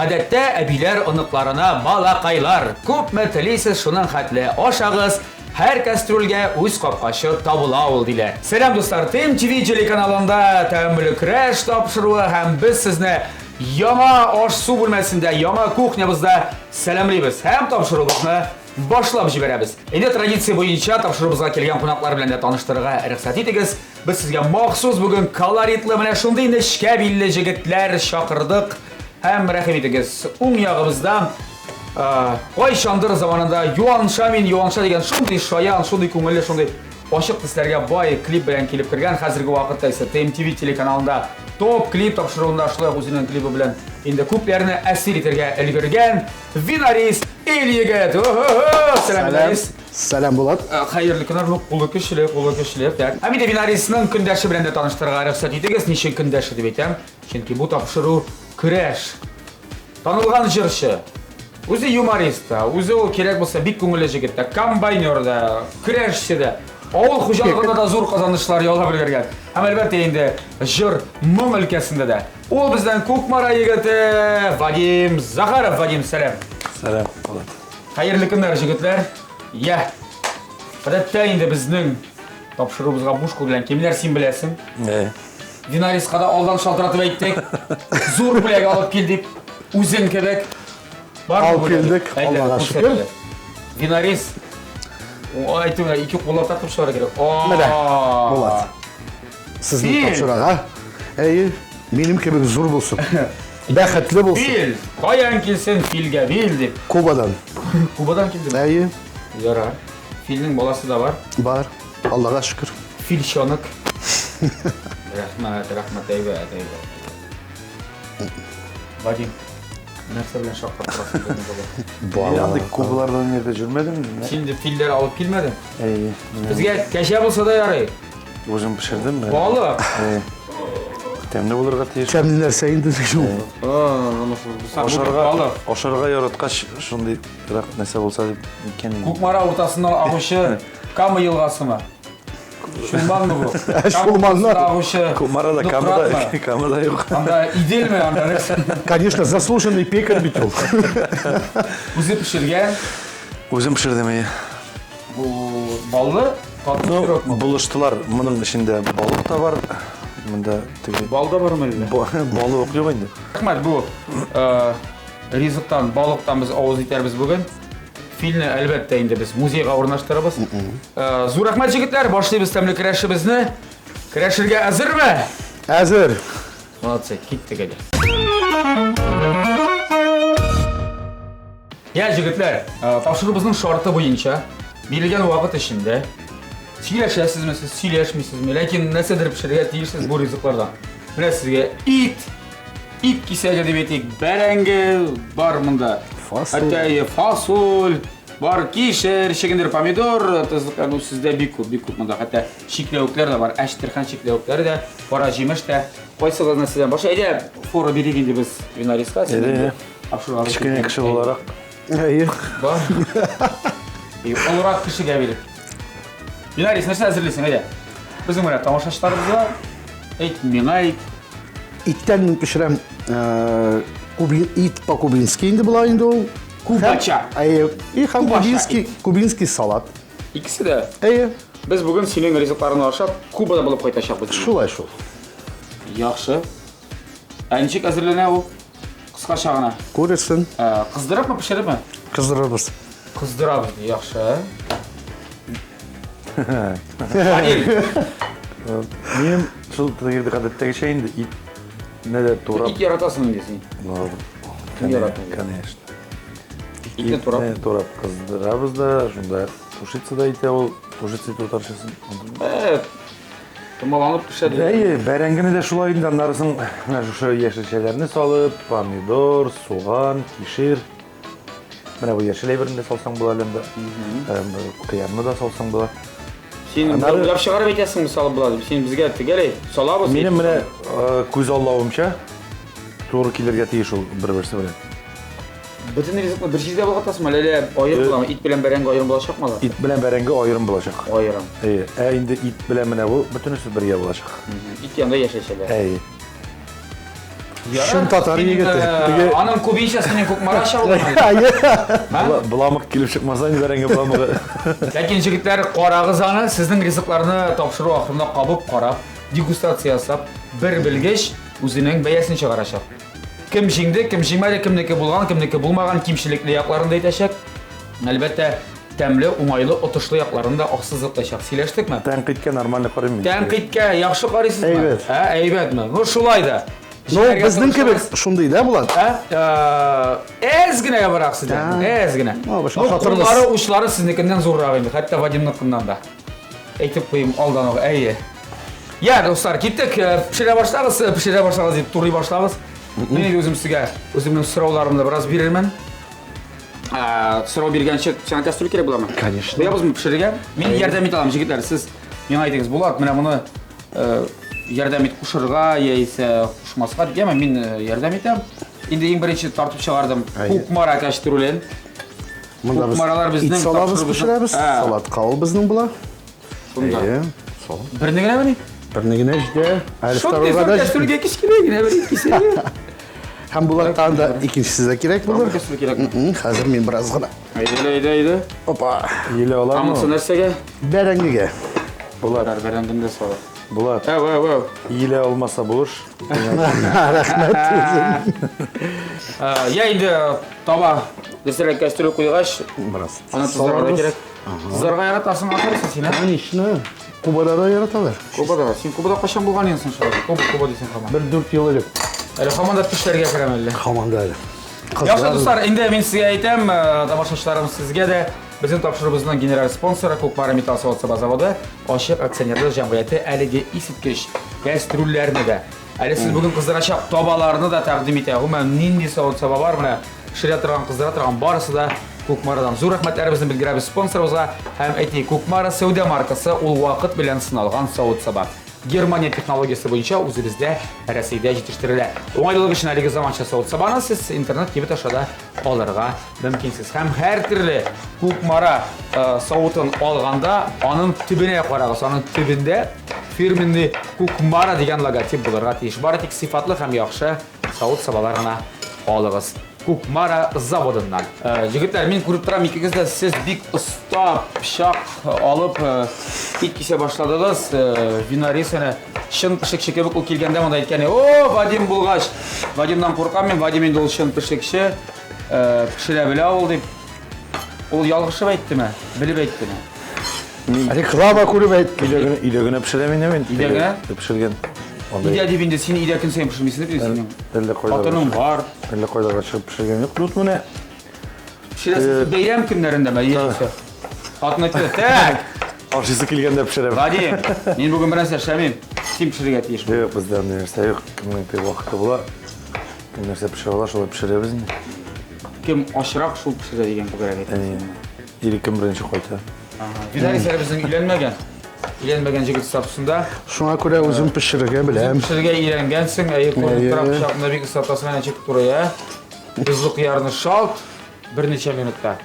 Гадәттә, әбиләр оныкларына балакайлар, күпме телисез, шуның хәтле ашагыз, һәр кәстрүлгә үз капкачы табыла ул, диләр. Сәлам, дуслар! ТМТВ телеканалында Тәмле көрәш тапшыруы һәм без сезне яңа аш-су бүлмәсендә, яңа кухнябызда сәламлибез һәм тапшыруыбызны башлап җибәрәбез. Инде традиция буенча тапшыруыбызга килгән кунаклар белән дә таныштырырга рөхсәт итегез. Без сезгә махсус бүген колоритлы менә шундый нечкә билле җегетләр чакырдык. Һәм рәхим итегез, уң ягыбызда кайчандыр заманында Юанша мин Юанша дигән шундый шаян, шундый күңелле, шундый ачык төсләргә бай клип белән килеп кергән. Хәзерге вакытта исә ТМТВ телеканалында топ клип тапшыруында шулай ук үзенең клибы белән инде күпләрне әсир итәргә өлгергән Винарис Ил-егет. Сәлам, Винарис. Сәлам, Булат. Хәерле көннәр, ну, кулы көчле, кулы көчле. Так. Һәм инде Винарисның көндәше белән дә таныштырырга рөхсәт итегез. Ничек көндәше дип әйтәм? Чөнки бу тапшыру көрәш. Танылган җырчы. Үзе юморист та, үзе ул кирәк булса бик күңелле җегет тә, комбайнер да, көрәшче дә. Авыл хуҗалыгында да зур казанышлар яулап өлгергән. Һәм әлбәттә инде җыр, моң өлкәсендә дә. Ул бездән Кукмара егете Вадим Захаров. Вадим, сәлам. Сәлам, Булат. Хәерле көннәр, җегетләр. Я. Гадәттә инде безнең тапшыруыбызга буш кул белән кемнәр син беләсең. Э. Динариска да алдан шалтыратып әйттек. Зур бүләк алып кил дип, үзең кебек. Бар алып килдек, Аллага шөкер. Динарис, әйтүгә ике куллап тартып чыгарга кирәк. Менә, Булат. Сезне тапшырага. Әйе, минем кебек зур булсын. Бәхетле булсын. Фил, каян килсен филгә бил дип. Кубадан. Кубадан килдеме? Әйе. Ярар. Филнең баласы да бар. Бар. Аллага шөкер. Фильчонок. Рәхмәт, рәхмәт, әйбәт, әйбәт. Вадим, нәрсә белән шаккатырасың безне бүген? Мин андый кубалардан нидә жүрмәдем. Син дә филләр алып килмәдең? Әйе. Безгә кәҗә булса да ярый. Үзем пешердем. Балык. Тәмле булырга тиеш. Тәмле нәрсә инде шул. Ашарга, ашарга яраткач, шундыйрак нәрсә булса дип икән. Кукмара уртасыннан агучы Кама елгасымы? Чулманмы бу? Чулманнар. Агучы. Кукмарада Камада, Камада юк. Анда Иделме анда нәрсә? Конечно, заслуженный пекарь бит ул. Үзе пешергән. Үзем пешердем, әйе. Бу баллы, татлы Ну, пирогмы? булыштылар. Моның эчендә балык та бар. Монда теге Бал да бармы әллә? Балы ук юк инде. Рәхмәт, бу э, ризыктан, балыктан без авыз итәрбез бүген. Фильны, әлбәттә, инде без музейга урнаштырабыз. Э, зур рәхмәт, җегетләр, башлыйбыз тәмле көрәшебезне. Көрәшергә әзерме? Әзер. Молодцы, киттек әле. Я, җегетләр, э, тапшыруыбызның шарты буенча бирелгән вакыт эчендә сөйләшәсезме сез, сөйләшмисезме, ләкин нәрсәдер пешерергә тиешсез бу ризыклардан. Менә сезгә ит, ит кисәге дип әйтик, бәрәңге бар монда. Фасоль. Хәтта и фасоль, бар кишер, чөгендер, помидор, тозлыклар, ну сездә бик күп, бик күп монда. Хәтта чикләвекләр дә бар, әчтерхан чикләвекләре дә, кара җимеш тә. Кайсыгыз нәрсәдән башлый? Әйдә, фора бирик инде без Винариска. Әйдә, әйдә. Кечкенә кеше буларак. Әйе. Бар. Олырак кешегә бирик. Винарис, нәрсә әзерлисең, әйдә. Безнең менә тамашачыларыбызга әйт, миңа әйт. Иттән мин пешерәм э, ит по-кубински инде була инде ул. Кубача. Әйе. И һәм кубинский, кубинский салат. Икесе дә. Әйе. Без бүген синең ризыкларыңны ашап, Кубада булып кайтачакбыз. Шулай шул. Яхшы. Ә ничек әзерләнә ул? Кыскача гына. Күрерсең. Ә, кыздырыпмы, пешерепме? Кыздырырбыз. Кыздырабыз, яхшы. Адил. Минем шул теге гадәттәгечә инде ит не дә турап. Ит яратасың инде син. Ну, Кем яратмый? Конечно. Итне турап. Итне турап кыздырабыз да, шунда тушиться да итә ул, тушиться итү татарчасын. Э, Томаланып пешә ди. Әйе, бәрәңгене дә шулай инде, аннары соң менә шушы яшелчәләрне салып, помидор, суган, кишер. Менә бу яшел әйберне дә салсаң була әле анда. Кыярны да салсаң була. Син Аннары- уйлап чыгарып әйтәсеңме салып була дип? Син безгә төгәл әйт, салабыз. Минем менә э, күз аллавымча туры килергә тиеш ул бер-берсе белән. Бөтен ризыкны бер җирдә болгатасыңмы, әллә аерым буламы? Ит белән бәрәңге аерым булачакмы алар? Ит белән бәрәңге аерым булачак. Аерым. Әйе. Ә инде ит белән менә бу бөтенесе бергә булачак. Ит янында яшелчәләр. Әйе. Чын татар егете. Теге аның күбенчә синең Кукмарача булган. Боламык килеп чыкмаса инде бәрәңге боламыгы. Ләкин җегетләр, карагыз аны, сезнең ризыкларны тапшыру ахырында кабып карап, дегустация ясап, бер белгеч үзенең бәясен чыгарачак. Кем җиңде, кем җиңмәде, кемнеке булган, кемнеке булмаган, кимчелекле якларын да әйтәчәк. Әлбәттә, тәмле, уңайлы, отышлы якларын да ассызыклаячак. Сөйләштекме? Тәнкыйтькә нормально карыйм мин. Тәнкыйтькә яхшы карыйсызмы? Әйбәт. Ә, әйбәтме? Ну, шулай да. Ну, безнең кебек шундый да була. Ә? Әз генә ябырак сездән. Әз генә. Ну, куллары, учлары сезнекеннән зуррак инде, хәтта Вадимныкыннан да. Әйтеп куйым алдан ук, әйе. Я, дуслар, киттек. Пешерә башлагыз, пешерә башлагыз дип турый башлагыз. Мин үзем сезгә үземнең сорауларымны бераз бирермен. Сорау биргәнче, сиңа кастрюль кирәк буламы? Конечно. Куябызмы пешерергә? Мин ярдәм итә алам, җегетләр. Сез миңа әйтегез, Булат, менә моны ярдәм ит кушырга яисә кушмаска дигәнме, мин ярдәм итәм. Инде иң беренче тартып чыгардым Кукмара кәчтрүлен. Монда без ит салабыз, пешерәбез. Салатка ул безнең була. Шунда. Берне генәмени? Берне генә җитә. Әле второйга да кәстрүлгә кечкенә генә бер ит кисәргә. Һәм булаттан да икенчесе дә кирәк булыр. Кирәк. Хәзер мин бераз гына. Әйдә, әйдә, әйдә. Опа. Еле аламы? Анысы нәрсәгә? Бәрәңгегә. Булат. Бәрәңгене дә салып. Булат. Әу, әу, әу. Еле алмаса булыш. Рәхмәт. Я инде таба десерәк кәстрүл куйгач, бераз. Аны тозларга да кирәк. Тозларга яратасың ахрысы син, ә? Конечно. Кубада да яраталар. Кубада. Син Кубада кайчан булган идең соң шулай? Куба, Куба дисең һаман. Бер 4 ел элек. Әле һаман да төшләргә керәм әллә. Һаман да әле. Яхшы дуслар, инде мин сезгә әйтәм, тамашачыларым, сезгә дә безнең тапшыруыбызның генераль спонсоры Кукмара металл савыт-саба заводы ачык акционерлы җәмгыяте әлеге искиткеч кәстрүлләрне дә, әле сез бүген кыздырачак табаларны да тәкъдим итә. Гомумән, нинди савыт-саба бар, менә пешерә торган, кыздыра торган барысы да Кукмарадан. Зур рәхмәтләребезне белдерәбез спонсорыбызга һәм әйтик, Кукмара сәүдә маркасы ул вакыт белән сыналган савыт-саба. Германия технологиясе буенча үзебездә Рәсәйдә җитештерелә. Уңайлылык өчен әлеге заманча савыт-сабаны сез интернет кибет аша да алырга мөмкинсез. Һәм һәр төрле Кукмара савытын алганда аның төбенә карагыз. Аның төбендә фирменный Кукмара дигән логотип булырга тиеш. Бары тик сыйфатлы һәм яхшы савыт-сабалар гына алыгыз. Кукмара заводыннан. Егетләр, мин күреп торам, икегез дә сез бик оста пычак алып ит кисә башладыгыз. Винарис әнә чын пешекче кебек ул килгәндә монда әйткән, "О, Вадим булгач, Вадимнан куркам мин, Вадим инде ул чын пешекче, пешерә белә ул" дип. Ул ялгышып әйттеме? Белеп әйттеме? Реклама күреп әйтте. Өйдә генә пешерәм инде мин. Өйдә генә? Пешергән. Өйдә дип инде син өйдә көн саен пешермисең дип синең. Әллә кайда. Хатының бар. Әллә кайларга чыгып пешергән юк. Тут менә. Пешерәсез бәйрәм көннәрендә ме? Яисә. Хатын әйтте, так. Ашыйсы килгәндә пешерәм. Вадим, мин бүген бер нәрсә эшләмим. Син пешерергә тиеш. Юк, бездә андый нәрсә юк. Кемнең теге вакыты була. Кем нәрсә пешерә ала, шулай пешерәбез инде. Кем ачрак, шул пешерә дигән күбрәк әйтәсең. Или кем беренче кайта. Виталий әле безнең өйләнмәгән. Өйләнмәгән җегет статусында. Шуңа күрә үзем пешерергә беләм. Пешерергә өйрәнгәнсең, әйе, күренеп тора, пычакны бик оста тотасың, әнә чик туры, ә? Тозлы кыярны шалт, берничә минутта.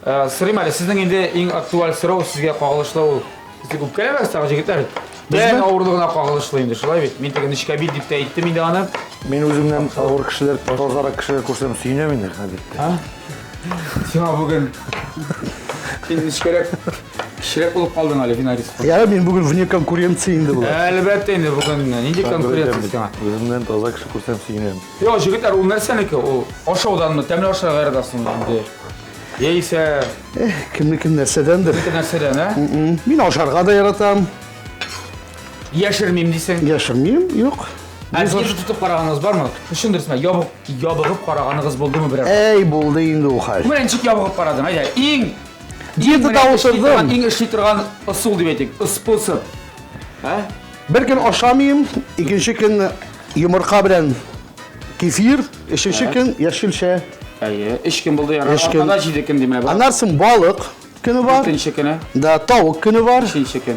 Сорыйм әле, сезнең инде иң актуаль сорау сезгә кагылышлы ул. Сез тик үпкәләмәгез тагы, җегетләр. Тән авырлыгына кагылышлы инде, шулай бит? Мин теге нечкә бил дип тә әйттем инде аны. Мин үземнән авыр кешеләр, тазарак кешеләр күрсәм, сөенәм инде, әлбәттә. Сиңа бүген син нечкәрәк, кечерәк булып калдың әле, Винарис. Я, мин бүген вне конкуренции инде була. Әлбәттә инде бүген нинди конкуренция сиңа? Үземнән таза кеше күрсәм сөенәм. Юк, җегетләр, ул нәрсәнеке? Ул ашауданмы, тәмле ашарга яратасыңмы инде? Яисә Эх, кемнеке нәрсәдәндер. Кемнеке нәрсәдән, ә? Мин ашарга да яратам. Яшермим дисең. Яшермим, юк. Ә диета тотып караганыгыз бармы? Чын дөресме, ябыгып караганыгыз булдымы берәр? Әй, булды инде ул хәл. Менә ничек ябыгып карадың, әйдә. Иң диетада утырдым. Иң эшли торган ысул дип әйтик, способ. Ә? Бер көн ашамыйм, икенче көн йомырка белән кефир, өченче көн яшелчә. Әйе, өч көн булды ярар. Атнада 7 көн димә. Аннан соң балык көне бар. Дүртенче көне. Да, тавык көне бар. Өченче көн.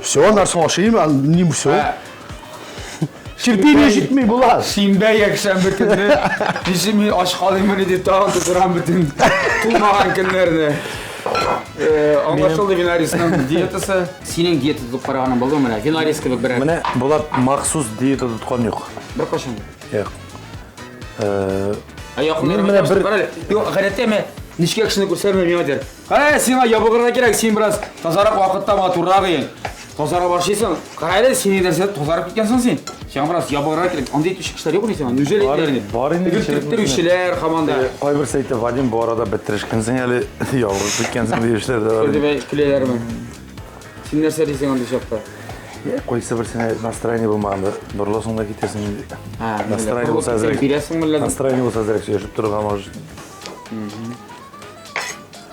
Все, аннан соң ашыйм, не все. Терпение җитми була. Шимбә, якшәмбе көнне ничек мин ач калыйммыни дип тагын тутырам бөтен тулмаган көннәрне. Аңлашылды Винарисның диетасы. Синең диета тотып караганың булдымы менә? Винарис кебек берәр. Менә Булат махсус диета тоткан юк. Беркайчан. Юк. Ә якыннарым Мин менә бер- Карале. Юк, гадәттә мен нечкә кешене күрсәм, миңа диләр. Кара, сиңа ябыгырга кирәк, син бераз тазарак вакытта матуррак идең. Тазара башлыйсың. Кара әле, син нәрсә тазарып киткәнсең син. Сиңа бераз ябыгырга кирәк. Андый әйтүче кешеләр юкмы сиңа? Нүжәл Бар- әйтәләр инде. бар инде Гел кешеләр. төрттерүчеләр һаман да. Кайберсе әйтә, Вадим, бу арада бетерешкәнсең әле, ябыгып киткәнсең диючеләр дә бар. Дип көләләрме? Син нәрсә дисең андый чакта? Я, кайсы берсенә настроение булмаганда борыласың да китәсең инде. А, Настроение булса әзрәк. Бирәсең әллә? Настроение булса әзрәк сөйләшеп торырга может.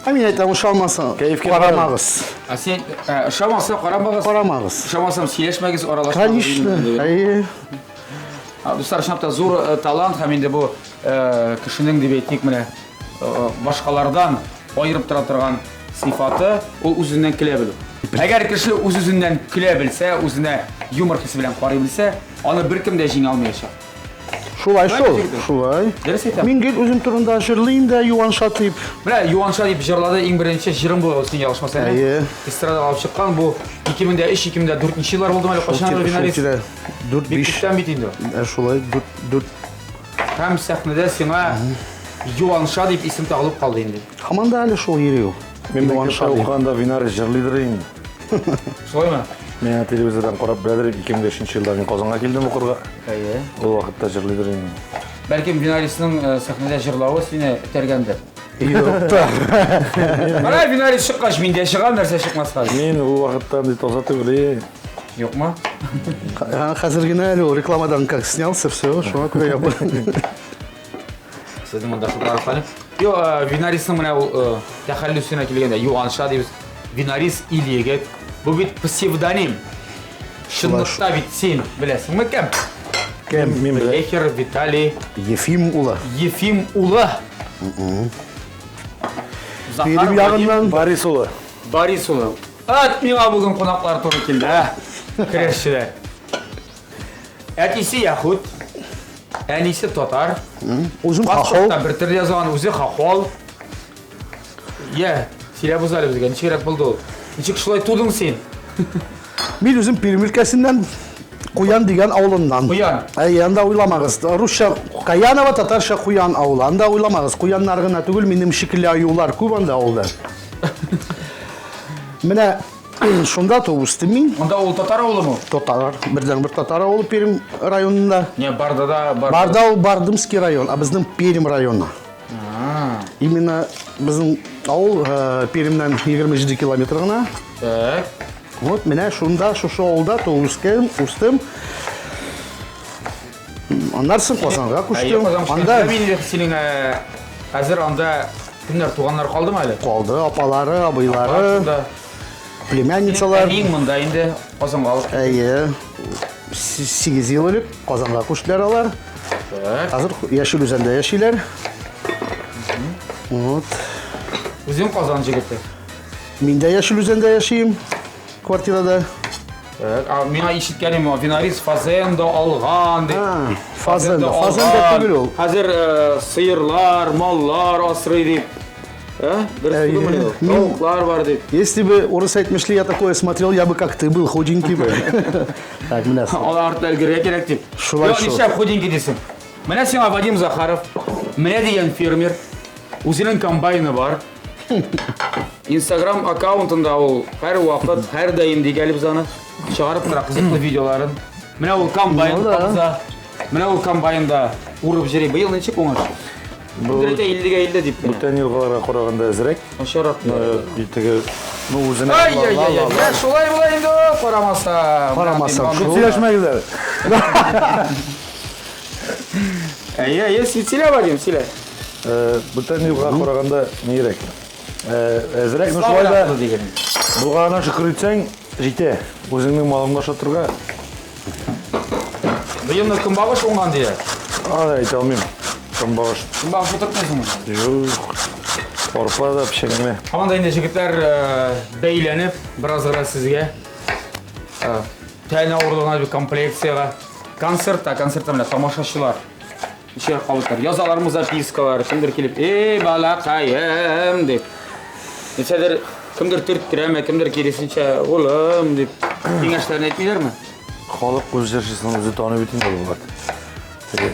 Ә мин әйтәм, ошамаса, Кәефкә карамагыз. Ә син ошамаса карамагыз. Карамагыз. Ошамасам сөйләшмәгез, аралашмагыз. Конечно. Әйе. Дуслар, чынлап та зур талант һәм инде бу кешенең дип әйтик менә башкалардан аерып тора торган сыйфаты ул үзеннән көлә белү. Әгәр кеше үз-үзеннән көлә белсә, үзенә юмор хисе белән карый белсә, аны беркем дә җиңә алмаячак. Шулай шул, җегетем? шулай. Дөрес әйтәм. Мин гел үзем турында җырлыйм да Юанша дип. Менә Юанша дип җырлады, иң беренче җырың булды, син ялгышмасам. Әйе. Эстрадага алып чыккан бу 2003-2004 еллар булдымы әле кайчан Шул Винарис? тирә. 4 Бик 5. күптән бит инде. Шулай 4 4. Һәм сәхнәдә сиңа Юанша дип исем тагылып калды инде. Һаман да әле шул йөри ул. Мин Юанша мәктәптә дип. укыганда Винарис җырлыйдыр инде. Шулаймы? Мин телевизордан карап беләдер, 2005 елда мин Казанга килдем укырга. Әйе. Ул вакытта җырлыйдыр инде. Бәлкем Винарисның сәхнәдә җырлавы сине этәргәндер. Юк та. Менә Винарис чыккач, мин дә чыгам, нәрсә чыкмаска. Мин ул вакытта андый таза түгел, е. Юкмы? Хәзер генә әле ул рекламадан как снялся, все, шуңа күрә я Сезнең монда шулар хәле. Йо, Винарисның менә ул тәхәллүсенә килгәндә Юанша дибез. Винарис ил егет. Бу бит псевдоним. Чынлыкта бит син беләсеңме кем? Кем? Мин беләм. Лехер Виталий Ефим улы. Ефим улы. Захар Пермь Вадим ягыннан Борис улы. Борис улы. Ат миңа бүген кунаклар туры килде, ә? Көрәшчеләр. Әтисе яһүд, әнисе татар. Үзем хохол. Паспортта бер төрле язган, үзе хохол. Я, сөйләп уз әле безгә, ничегрәк булды ул? Ничек шулай тудың син? Мин үзем Пермь өлкәсеннән Куян дигән авылыннан. Куян. Әйе, анда уйламагыз. Русча Каянова, татарча Куян авылы. Анда уйламагыз. Куяннар гына түгел, минем шикелле аюлар күп анда авылда. Менә шунда туып үстем мин. Анда ул татар авылымы? Татар, бердән бер татар авылы Пермь районында. Не, Бардада бар. Барда ул Бардымский район, а безнең Пермь районы. Именно безнең авыл Пермьнән 27 километр гына. Так. Вот менә шунда, шушы авылда туып үскән, үстем. Аннан соң Казанга күчтем. Анда Анда мин синең хәзер анда кемнәр туганнар калдымы әле? калды апалары, абыйлары, Шунда. племянницалар. Әниң монда инде Казанга алып. Әйе. 8 ел элек Казанга күчтеләр алар. Так. Хәзер Яшел Үзәндә яшиләр. Вот. Үзең Казан җегете. Мин дә Яшел Үзәндә яшим, квартирада. Так, а миңа ишеткәнем Винарис фазенда алган дип. А, фазенда. Фазенда түгел ул. Хәзер сыерлар, маллар асрый дип. Дөрес Әйе. түгелме ул? Мин- Тавыклар бар дип. Если бы урыс әйтмешли, я такое смотрел, я бы как ты был, худенький бы. Так, менә. Алар артына өлгерергә кирәк дип. Шулай Юк, шул. нишләп худенький дисең? Менә сиңа Вадим Захаров, менә дигән фермер, үзенең комбайны бар. Инстаграм аккаунтында ул һәр вакыт, һәр даим дигән без аны чыгарып тора кызыклы видеоларын. Менә ул комбайн Ну да. кабыза. Менә ул комбайнда урып йөри. Быел ничек уңыш? Бу Бу 50-гә 50 дип. кенә. бүтән елгаларга караганда әзрәк. Начаррак. Теге, ну үзенә. Ай-яй-яй. Менә шулай була инде, карамаса. Карамасаң, шул. Сөйләшмәгез әле. Әйе, әйе, син сөйлә, Вадим, сөйлә. Бүтән елга караганда нирәк. Әзрәк, ну шулай да дигән. булганына шөкер итсәң, җитә. Үзеңнең малыңны ашатырга, Быелны көнбагыш уңган диләр. аны әйтә алмыйм. Көнбагыш. Көнбагыш утыртмыйсыңмы? Юк. Арпа да пешә генә. Һаман да инде җегетләр бәйләнеп, бераз гына сезгә тән авырлыгына, бер комплекциягә. Концертта, концертта менә тамашачылар ничек кабул Язалармы запискалар, кемдер килеп, "Эй, балакаем" дип. Ничәдер Кемдер төрттерәме, кемдер киресенчә, улым дип киңәшләрен әйтмиләрме? Халык үз җырчысын үзе таный бит инде Булат. Теге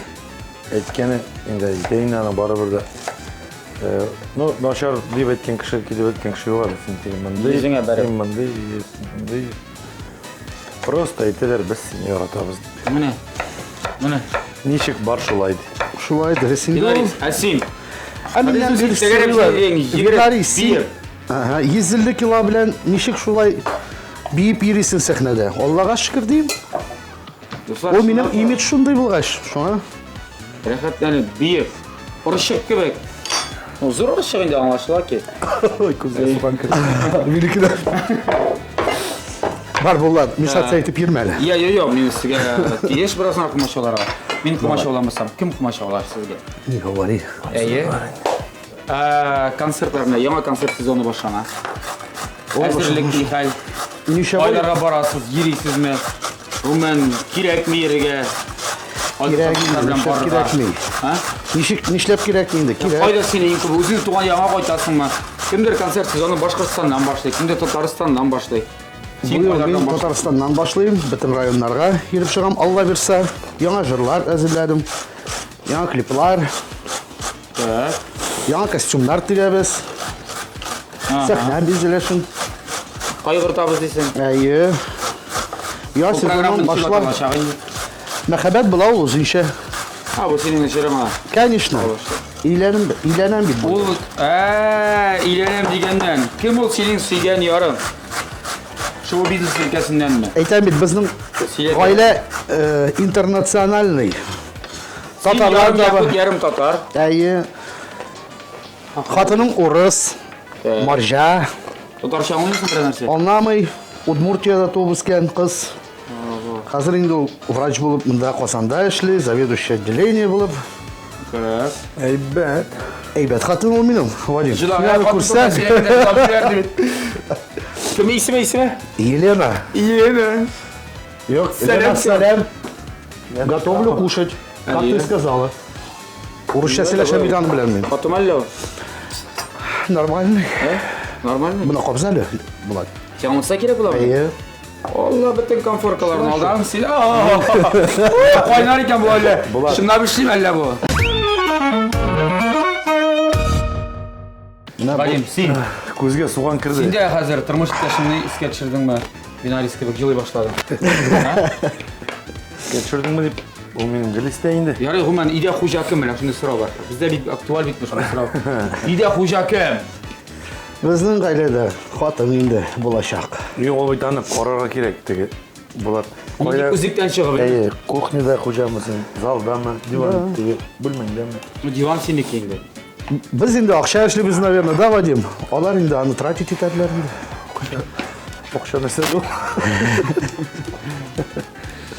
әйткәне инде әйтә инде аның барыбер дә. Э, ну, начар дип әйткән кеше, килеп әйткән кеше юк әле. Син теге мондый, Йөзеңә бәреп. син мондый, син мондый. Просто әйтәләр, без сине яратабыз дип. Менә. Менә. Ничек бар шулай ди. Шулай дөрес инде ул. Винарис, ә син? Ә миннән Хәзер бер тәгәрәп сорыйлар. йөргән егерме Винарис, син бер. Ага, 150 кило белән ничек шулай биеп йөрисең сәхнәдә? Аллага шөкер дим. Дуслар, Ул минем имидж шундый булгач, шуңа. Рәхәтләнеп, биеп, орчык кебек. Ну, зур орчык инде аңлашыла ки. Ой, күзгә суган керде. Минеке дә. Бар, Булат, мешаться итеп йөрмә әле. Я, я, я, мин сезгә тиеш бераз гына комачауларга. Мин комачауламасам, кем комачаулар сезгә? Не говори. Әйе. Ә, концертлар менә яңа концерт сезоны башлана. Әзерлек ни хәл? Ничә бу? Кайларга барасыз, йөрисезме? Гомумән, кирәкме йөрергә? Кирәк инде, нишләп кирәкми? А? Ничек, нишләп кирәкми инде? Кирәк. Кайда син иң күп? Үзең туган ягыңа кайтасыңмы? Кемдер концерт сезоны Башкортстаннан башлый, кемдер Татарстаннан башлый. Син Быел кайлардан мин башлыйсың? Татарстаннан башлыйм, бөтен районнарга йөреп чыгам, Алла бирсә. Яңа җырлар әзерләдем, яңа клиплар, Так. яңа костюмнар тегәбез. Сәхнә бизәләшен. Кайгыртабыз дисең. Әйе. Яз Бу сезонын программа башлар. башлар. Инде. Мәхәббәт була ул үзенчә. А, бу синең җырыңа. Конечно. Өйләнем, өйләнәм бит. Ул, ә, өйләнәм дигәннән, кем ул синең сөйгән ярың? Шоу бизнес өлкәсеннәнме? Әйтәм бит, безнең Сөйләп. гаилә э, интернациональный. Син Татарлар ярым да бар. якут, ярым татар. Әйе. Хатының урыс, марҗа, Татарча аңлыйсың берәр нәрсә? аңламый. Удмуртиядә туып үскән кыз. Хәзер инде ул врач булып монда Казанда эшли, заведующий отделение булып. Так. Әйбәт. Әйбәт хатын ул минем, Вадим. Җылан Син аны күрсәң. Кем исеме исеме? Елена. Елена. Юк, Сәлам, Елена, сәлам. Готовлю кушать, как Әйе. ты сказала. Урысча сөйләшәм бит аны белән мин. Хатым әллә ул? Нормальный. Ә? Нормально? Моны кабыз әле, Булат. Сиңа монысы кирәк буламы? Әйе. Алла бөтен конфоркаларны алдан син. Кайнар икән бу әллә. Булат. Чынлап эшлим әллә бу? Менә бу- Вадим, син. Күзгә суган керде. Син дә хәзер тормыш иптәшеңне искә төшердеңме? Винарис кебек елый башладың. Искә төшердеңме дип, ул минем гел истә инде. Ярый, гомумән, өйдә хуҗа кем менә шундый сорау бар. Бездә бик актуаль бит шундый сорау. Өйдә хуҗа кем? Безнең гаиләдә хатын инде булачак. Юк, ул бит аны карарга кирәк теге. Булат. Нинди күзлектән чыгып? Әйе, кухняда хуҗамы син, залдамы, диван теге бүлмәңдәме? Ну, диван синеке инде. Без инде акча эшлибез, наверное, да, Вадим? Алар инде аны тратить итәрләр инде. Акча нәрсә ул?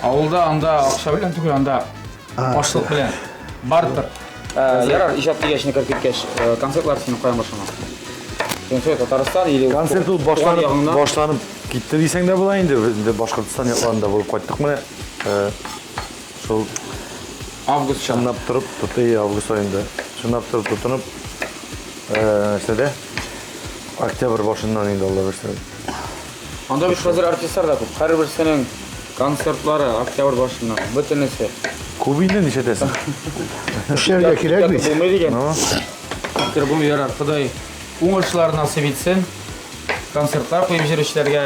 Авылда анда акча белән түгел, анда ашлык белән. Бартер. Э, Ярар, иҗат дигәчне кереп киткәч, э, концертлар синең каян башлана? Син шулай Татарстан или Концерт ул туган башланып, ягыңнан? башланып китте дисәң дә була инде. Без инде Башкортстан якларында булып кайттык менә. Э, Шул Август чоры. чынлап торып, тотый август аенда. Чынлап торып тотынып, э, нәрсәдә? Октябрь башыннан инде Алла бирсә. Анда бит хәзер артистлар да күп. Һәрберсенең концертлары октябрь башыннан, бөтенесе. Күп инде нишәтәсең? Эшләргә кирәк бит. Булмый дигән. Ну, Фикер булмый, ярар, Ходай уңышлар насыйп итсен. Концертлар куеп йөрүчеләргә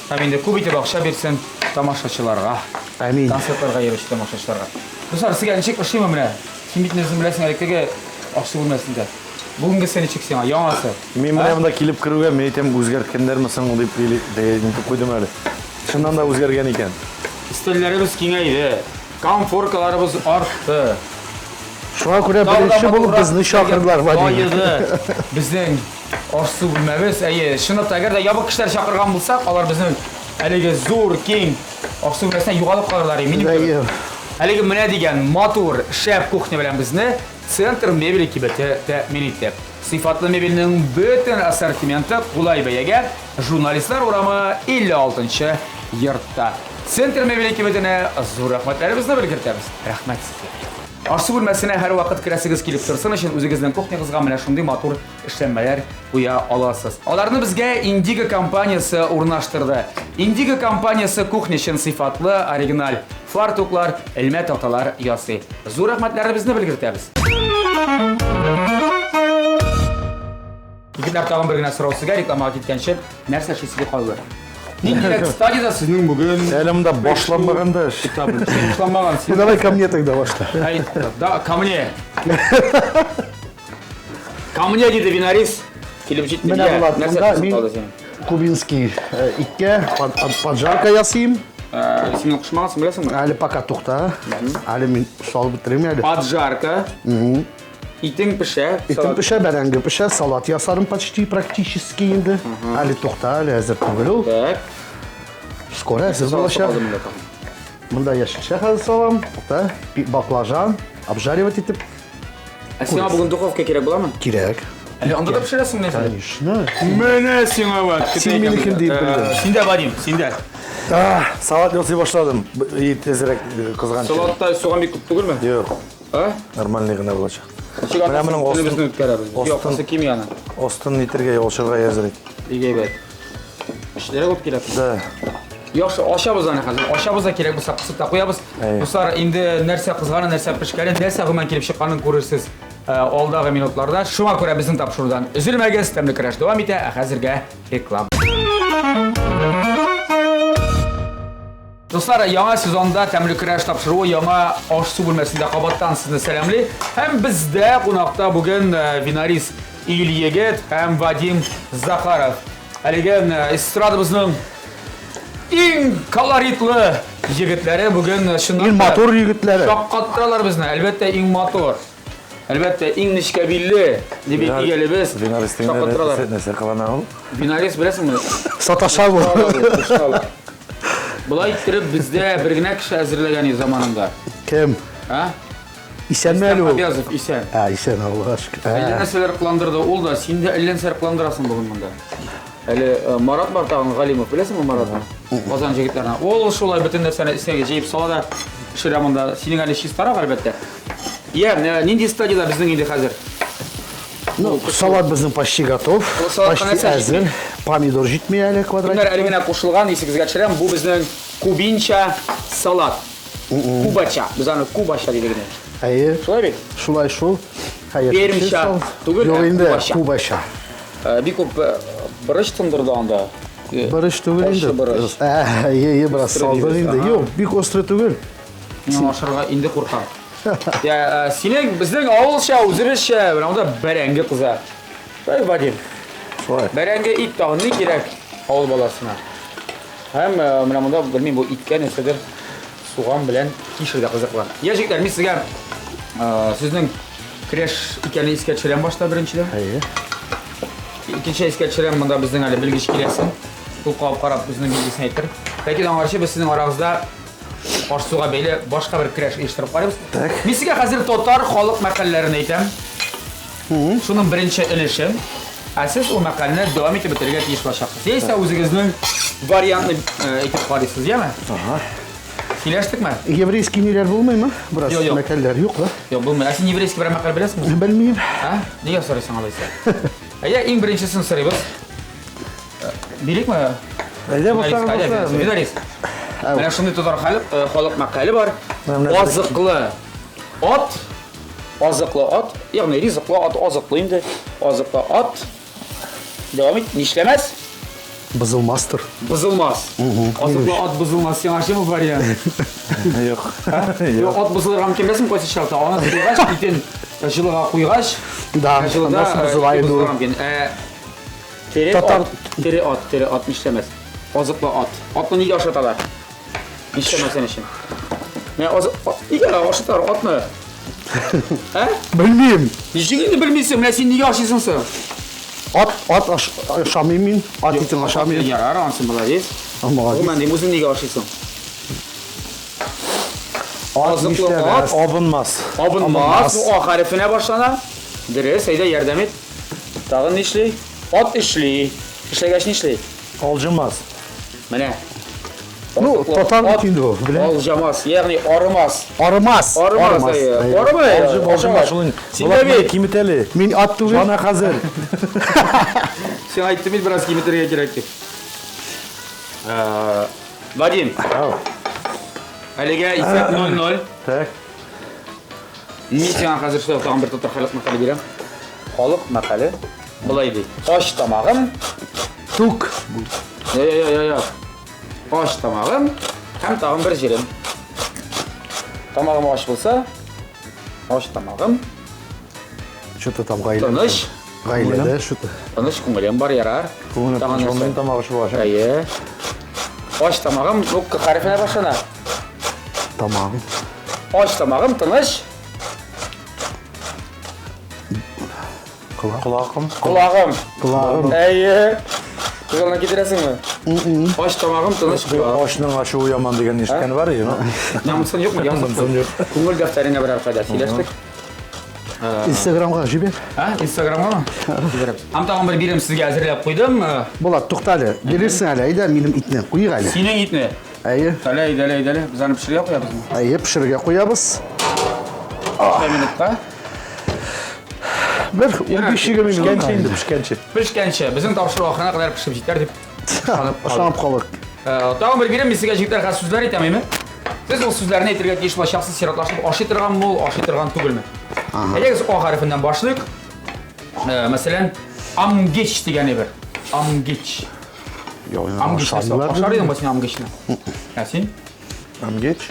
һәм инде күп итеп акча бирсен тамашачыларга. Амин. Концертларга йөрүче тамашачыларга. Дуслар, сезгә ничек ошыймы менә? Син бит үзең беләсең элеккеге акча бүлмәсендә. Бүгенгесе ничек сиңа? Яңасы. мин менә монда килеп керүгә мин әйтәм, үзгәрткәннәрме соң дип или әйтеп куйдым әле. Чыннан да үзгәргән икән. Өстәлләребез киңәйде. Комфоркаларыбыз артты. Шуңа күрә беренче булып безне чакырдылар, Вадим. Баеды. Безнең аш-су бүлмәбез. Әйе, чынлап та, әгәр дә ябык кешеләр чакырган булсак, алар безнең әлеге зур, киң аш-су бүлмәсенә югалып калырлар иде. Минем Әйе. кебек. Әлеге менә дигән матур, шәп кухня белән безне Центр мебели кибете тәэмин итте. Сыйфатлы мебельнең бөтен ассортименты кулай бәягә Журналистлар урамы 56 йортта. Центр мебели кибетенә зур рәхмәтләребезне белгертәбез. Рәхмәт сезгә. Аш-су бүлмәсенә һәрвакыт керәсегез килеп торсын өчен үзегезнең кухнягызга менә шундый матур эшләнмәләр куя аласыз. Аларны безгә Indigo компаниясе урнаштырды. Indigo компаниясе кухня өчен сыйфатлы, оригиналь фартуклар, элмә такталар ясый. Зур рәхмәтләребезне белгертәбез. Егетләр, тагын бер генә сорау сезгә рекламага киткәнче, нәрсә эшлисегез калды? Ниндирәк стадияда сезнең бүген? Әле монда башланмаган да эш. Башланмаган. Ну, давай ко мне тогда башла. Да, ко мне. Ко мне, диде Винарис. Килеп җитте. Менә Булат, монда мин кубинский э, иткә поджарка ясыйм. Э, син кушмагансың, беләсеңме? Әле пока тукта. Әле мин салып бетерим әле. Поджарка. Итең пешә. Итең пешә, бәрәңге пешә, салат ясарым почти практически инде. Әле тукта, әле әзер түгел ул. Так. Скоро әзер булачак. Монда яшелчә хәзер салам. Тукта, баклажан обжаривать итеп. Ә сиңа бүген духовка кирәк буламы? Кирәк. Әле анда да пешерәсең нәрсә? Конечно. Менә сиңа вот. Син минекен дип белдем. Синдә, Вадим, синдә. Салат ясый башладым. И тезрәк кызганчы. Салатта суган бик күп түгелме? Юк. А? Нормальный гына булачак. Ничек Менә моның астын астын үткәрәбез. Юк, кими аны. Астын нитергә, ялчырга әзер ит. Бик әйбәт. Эшләре күп кирәк. Да. Яхшы, ашабыз аны хәзер. Ашабыз да кирәк булса кысып та куябыз. Дуслар, инде нәрсә кызганы, нәрсә пешкәнен, нәрсә гомумән килеп чыкканын күрерсез э, алдагы минутларда. Шуңа күрә безнең тапшырудан өзелмәгез, тәмле көрәш дәвам итә, ә хәзергә реклама. Дуслар, яңа сезонда тәмле көрәш тапшыруы яңа аш-су бүлмәсендә кабаттан сезне сәламли. Һәм бездә кунакта бүген э, Винарис Ильегет һәм Вадим Захаров. Әлеге э, эстрадабызның иң колоритлы егетләре бүген э, чыннан Иң матур егетләре. Шаккаттыралар безне. Әлбәттә, иң матур. Әлбәттә, иң нечкә билле дип әйтик әле без. Винарис Шаккаттыралар. нәрсә кылана ул? Винарис беләсеңме? Саташа бу. Болай иттереп бездә бер генә кеше әзерләгән иде заманында. Кем? А? Исәнме әле ул? Абязов исән. Ә, исән, Аллага шөкер. Әллә нәрсәләр кыландырды ул да, син дә әллә нәрсәләр кыландырасың бүген монда. Әле э, Марат бар тагын Галимов, беләсеңме Маратны? Казан җегетләренә. Ул шулай бөтен нәрсәне өстәгә җыеп сала да пешерә монда. Синең әле чистарак, әлбәттә. Я, э, нинди стадияда безнең инде хәзер? Ну, салат безнең почти готов. Ул салатка Почти нәрсә әзер. Помидор җитми әле квадрат. Кемнәр әле генә кушылган, исегезгә төшерәм, бу безнең кубинча салат. Кубача. Без аны кубача дидек инде. Әйе. Шулай бит? Шулай шул. Хәер. Пермча түгел, Юк ә инде, кубача. кубача. Э, Бик күп э, борыч тындырды анда. Э, Борыч түгел Ачы инде. борыч. Ә, әйе, әйе, бераз Острый салдык дибез, инде. ага. Юк, бик острый түгел. Мин ашарга инде куркам. Я, э, синең безнең авылча, үзебезчә, менә монда бәрәңге кыза. Шулай, Вадим. Шулай. Бәрәңге ит тагын ни кирәк авыл баласына? Һәм э, менә монда белмим бу иткә нәрсәдер суган белән кишер дә кызыклы. Я, җегетләр, мин сезгә э, сезнең көрәш икәнен искә төшерәм башта беренчедән. Әйе. Икенче искә төшерәм, монда безнең әле белгеч киләсен. Ул кабып карап үзенең билгесен әйтер. Ләкин аңарчы без сезнең арагызда аш-суга бәйле башка бер көрәш оештырып карыйбыз. Так. Мин сезгә хәзер татар халык мәкальләрен әйтәм. Шуның беренче өлеше. Ә сез ул мәкальне дәвам итеп бетерергә тиеш булачаксыз. Яисә үзегезнең вариантны э, әйтеп карыйсыз, яме? Ага. Сөйләштекме? Еврейский ниләр булмыймы? Бераз Юк, юк. мәкальләр юк, да? Юк, булмый. Ә син еврейский берәр мәкаль беләсеңме? Белмим. А? Нигә сорыйсың алайса? Әйдә, иң беренчесен сорыйбыз. Э, Бирикме? Әйдә, Винарис, башлар, әйдә, башлар. Винарис. Менә шундый татар халык, э, халык мәкале бар. Менә менә Азыклы ат, азыклы ат, ягъни ризыклы ат, азыклы инде, азыклы ат. Дәвам ит, нишләмәс? Бызылмастыр. Бозылмас. Азыклы ат бозылмас. Сиңа шимы вариант? Юк. Юк, ат бозылырга мөмкин беләсеңме кайсы чакта? Аны куйгач, итен җылыга куйгач, Да, җылыда аннан соң э, бозыла ите инде ул. бозылырга мөмкин. Ә, Тере Татар- ат, тере ат, тере ат нишләмәс. Азыклы ат. Атны нигә ашаталар? Нишләмәсен өчен. Менә азык нигә ашаталар атны? Ә? Белмим. Ничек инде белмисең? Менә син нигә ашыйсың соң? Ат, ат аш, ашамыйм мин. Ат итен ашамыйм. Ярар, ансы молодец. А, молодец. Гомумән, дим, үзең нигә ашыйсың? Ат Азыклы нишләмәс. ат. Абынмас. Абынмас. Бу А хәрефенә башлана. Дөрес, әйдә ярдәм ит. Тагын нишли? Ат эшли. Эшләгәч нишли? Алҗымас. Менә. Ну, татар бит инде ул, белә. Алҗамас, ягъни арымас. Арымас. Арымас, әйе. Арымай. Алҗып, алҗыма шул инде. Син дә бит. Кимет әле. Мин ат түгел. Җана хәзер. Син айттым бит бераз киметергә кирәк дип. Вадим. Әлегә исәп 0-0. Так. Мин сиңа хәзер шулай тагын бер татар халык мәкале бирәм. Халык мәкале болай ди. Ач тамагым. Тук. Я, я, я, я. Ач тамагым һәм тагын бер җирем. Тамагым ач булса, ач тамагым. Что-то там гаилә. Тыныч. Гаиләдә что-то. Тыныч күңелем бар, ярар. Күңелем тыныч, мин тамагы шул ач. Әйе. Ач тамагым, ну, К хәрефенә башлана. Тамагым. Ач тамагым, тыныч. Колагым. Колагым. Колагым. Әйе. Күз алдына китерәсеңме? Ач тамагым, тыныч колагым. Ашның ачуы яман дигән ишеткән бар иде. Намысын юкмы? Намысын юк. Күңел дәфтәренә берәр кадәр сөйләштек. Инстаграмга җибәр. А, Инстаграмгамы? Җибәрәбез. Һәм тагын бер бирем сезгә әзерләп куйдым. Булат, тукта әле. Бирерсең әле, әйдә минем итне. Куйыйк әле. Синең итне. Әйе. Әле, әйдә, әле, әйдә, әле. Без аны пешерергә куябызмы? Әйе, пешерергә куябыз. Бер минутка. Бер 15-20 минут. Пешкәнче инде, пешкәнче. Пешкәнче. Безнең тапшыру ахырына кадәр пешеп җитәр дип ышанып калыйк. Ышанып калыйк. Тагын бер бирем, мин сезгә җегетләр хәзер сүзләр әйтәм, әйме? Сез ул сүзләрне әйтергә тиеш булачаксыз, чиратлашып ашый торганмы ул, ашый торган түгелме? Әйдәгез А хәрефеннән башлыйк. Мәсәлән, амгеч дигән әйбер. Амгеч. Амгеч нәрсә? Ашар идеңме син амгечне? Ә син? Амгеч?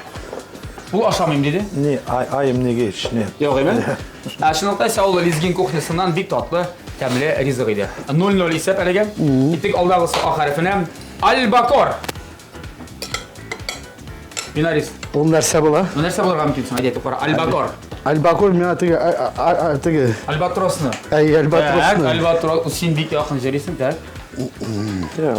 Ул ашамыйм диде. Не, ай, не геч, нет. Юк, әйме? Ә чынлыкта исә ул лезгин кухнясыннан бик татлы, тәмле ризык иде. 0-0 исәп әлегә. Киттек алдагысы А хәрефенә. Альбакор. Винарис. Ул нәрсә була? Бу нәрсә булырга мөмкин соң? Әйдә, әйтеп кара. Альбакор. Альбакор миңа теге, теге. Альбатросны. Әй, альбатросны. Так, альбатрос. Син бик якын йөрисең, так. Юк,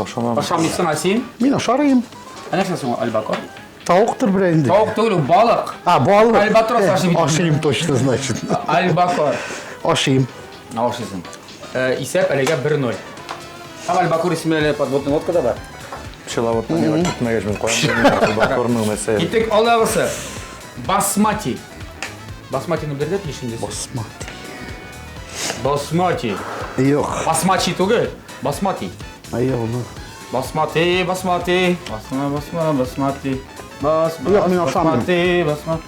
ашамам. Ашамыйсың, ә син? Мин ашарым. Ә нәрсә соң ул альбакор? Тавыктыр бер инде. Тавык түгел, ул балык. А, балык. Альбатрос ашый бит. Ашыйм точно, значит. Альбакор. Ашыйм. Ашыйсың. Исәп әлегә 1-0. Һәм альбакор исеме әле подводный лодкада бар. Пчеловод миңа китмәгәч, мин каян альбакорның нәрсә. Киттек алдагысы. Басмати. Басматины белергә тиеш инде. Басмати. Басмати. Юк. Басмачи түгел, басмати. Әйе, ул. Басмати, басмати, басма, басма, басмати. Бас, бас, Юк, мин ашамыйм. басмати, басма.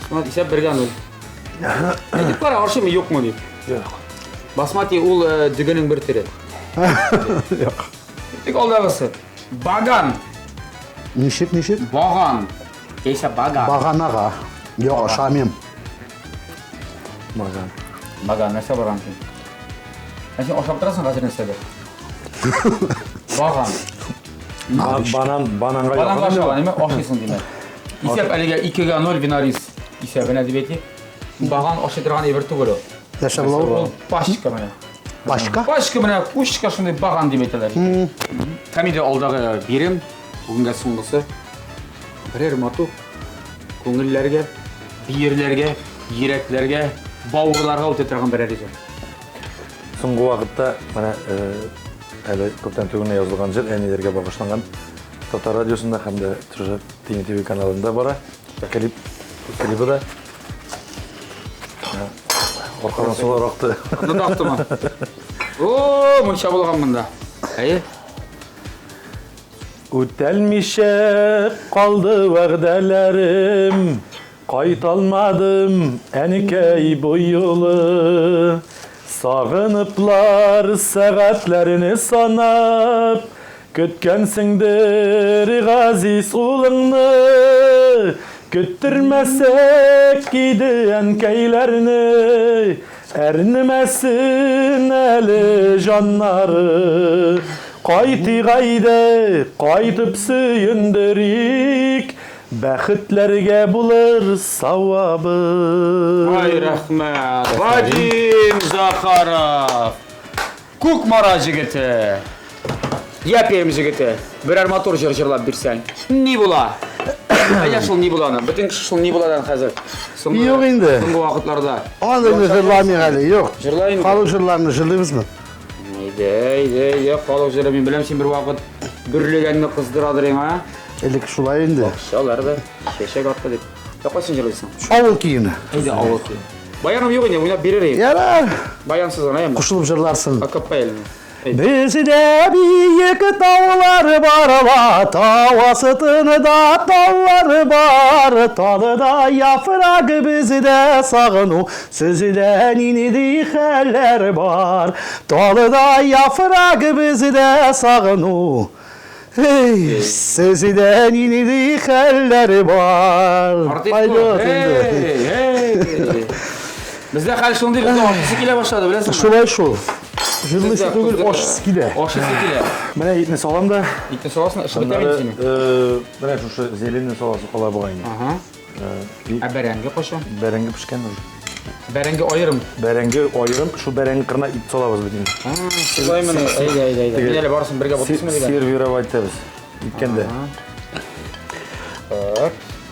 Басмати, исәп бергә ноль. Әйтеп кара, ашыймы, юкмы дип. Юк. Басмати ул дөгенең бер төре. Юк. Тик алдагысы. Баган. Ничек, ничек? Баган. Яисә баган. Баганага. Юк, ашамыйм. Баган. Баган, нәрсә баган син? Ә син ашап торасың хәзер нәрсәдер? Баган. Банан, бананга Бананга якын. ашаган, әйме? Ашыйсың димәк. Исәп әлегә 2-гә 0 Винарис исәбенә дип әйтик. Баган ашый торган әйбер түгел ул. Нәрсә була ул? Ул пачка менә. Пачка? Пачка менә, пушка шундый баган дип әйтәләр. Һәм инде алдагы бирем, бүгенгә соңгысы. Берәр матур күңелләргә, биерләргә, йөрәкләргә, бавырларга үтә торган берәр ризык. Соңгы вакытта менә әле күптән түгел генә язылган җыр әниләргә багышланган Татар радиосында һәм дә шушы Тиң ТВ каналында бара. Клип, клибы да. Аркадан сулар акты. Анда да актымы? О, мунча булган монда. Әйе. Үтәлмичә калды вәгъдәләрем, кайталмадым, әнекәй, бу юлы. Сагыныплар сәгатьләрне санап, көткәнсеңдер газиз улыңны. Көттермәсәк иде әнкәйләрне, әрнемәсен әле җаннары. Кайтыйк әйдә, кайтып сөендерик, бәхетләргә булыр савабы. Ай, рәхмәт. Вадим Захаров. Кукмара җегете. Я Пермь җегете. Берәр матур җыр җырлап бирсәң. Ни була? Әйдә шул ни буланы. Бөтен кеше шул ни буладан хәзер. Соңгы, Юк инде. Соңгы вакытларда. Аны инде җырламыйк әле, юк. Җырла инде. Халык җырларны җырлыйбызмы? Әйдә, әйдә, әйдә, халык җыры. Мин беләм, син бер вакыт бөрлегәнне кыздырадыр иң, а? Элек шулай инде. Акчалар да чәчәк атты дип. Ә кайсын җырлыйсың? Авыл көене. Әйдә, авыл көе. Баяным юк инде, уйнап бирер идем. Ярар. Баянсыз гына әме. Кушылып җырларсың. Акапельный. Бездә биек таулар бар ла, тау астында таллар бар, талда яфрак бездә сагыну, сездә нинди хәлләр бар. Талда яфрак бездә сагыну. Эй, сездә нинди хәлләр бар. Артист Пойдет инде. Эй, эй. Бездә хәл шундый, бездә ашысы килә башлады, беләсеңме? Шулай шул. Җырлыйсы Бездә түгел, кыздырды. ашысы килә. Ашысы килә. Менә итне салам да. Итне саласың, эше бетә Аннары, инде синең. менә шушы зеленьне саласы кала бугай инде. Ага. Ә бәрәңге кайчан? Бәрәңге пешкән уже. Бәрәңге аерым. Бәрәңге аерым, шул бәрәңге кырына ит салабыз бит инде. Шулаймыни? Әйдә, әйдә, әйдә. Мин әле барысын бергә бутыйсыңмы дигән. Сервировать итәбез. Иткәндә.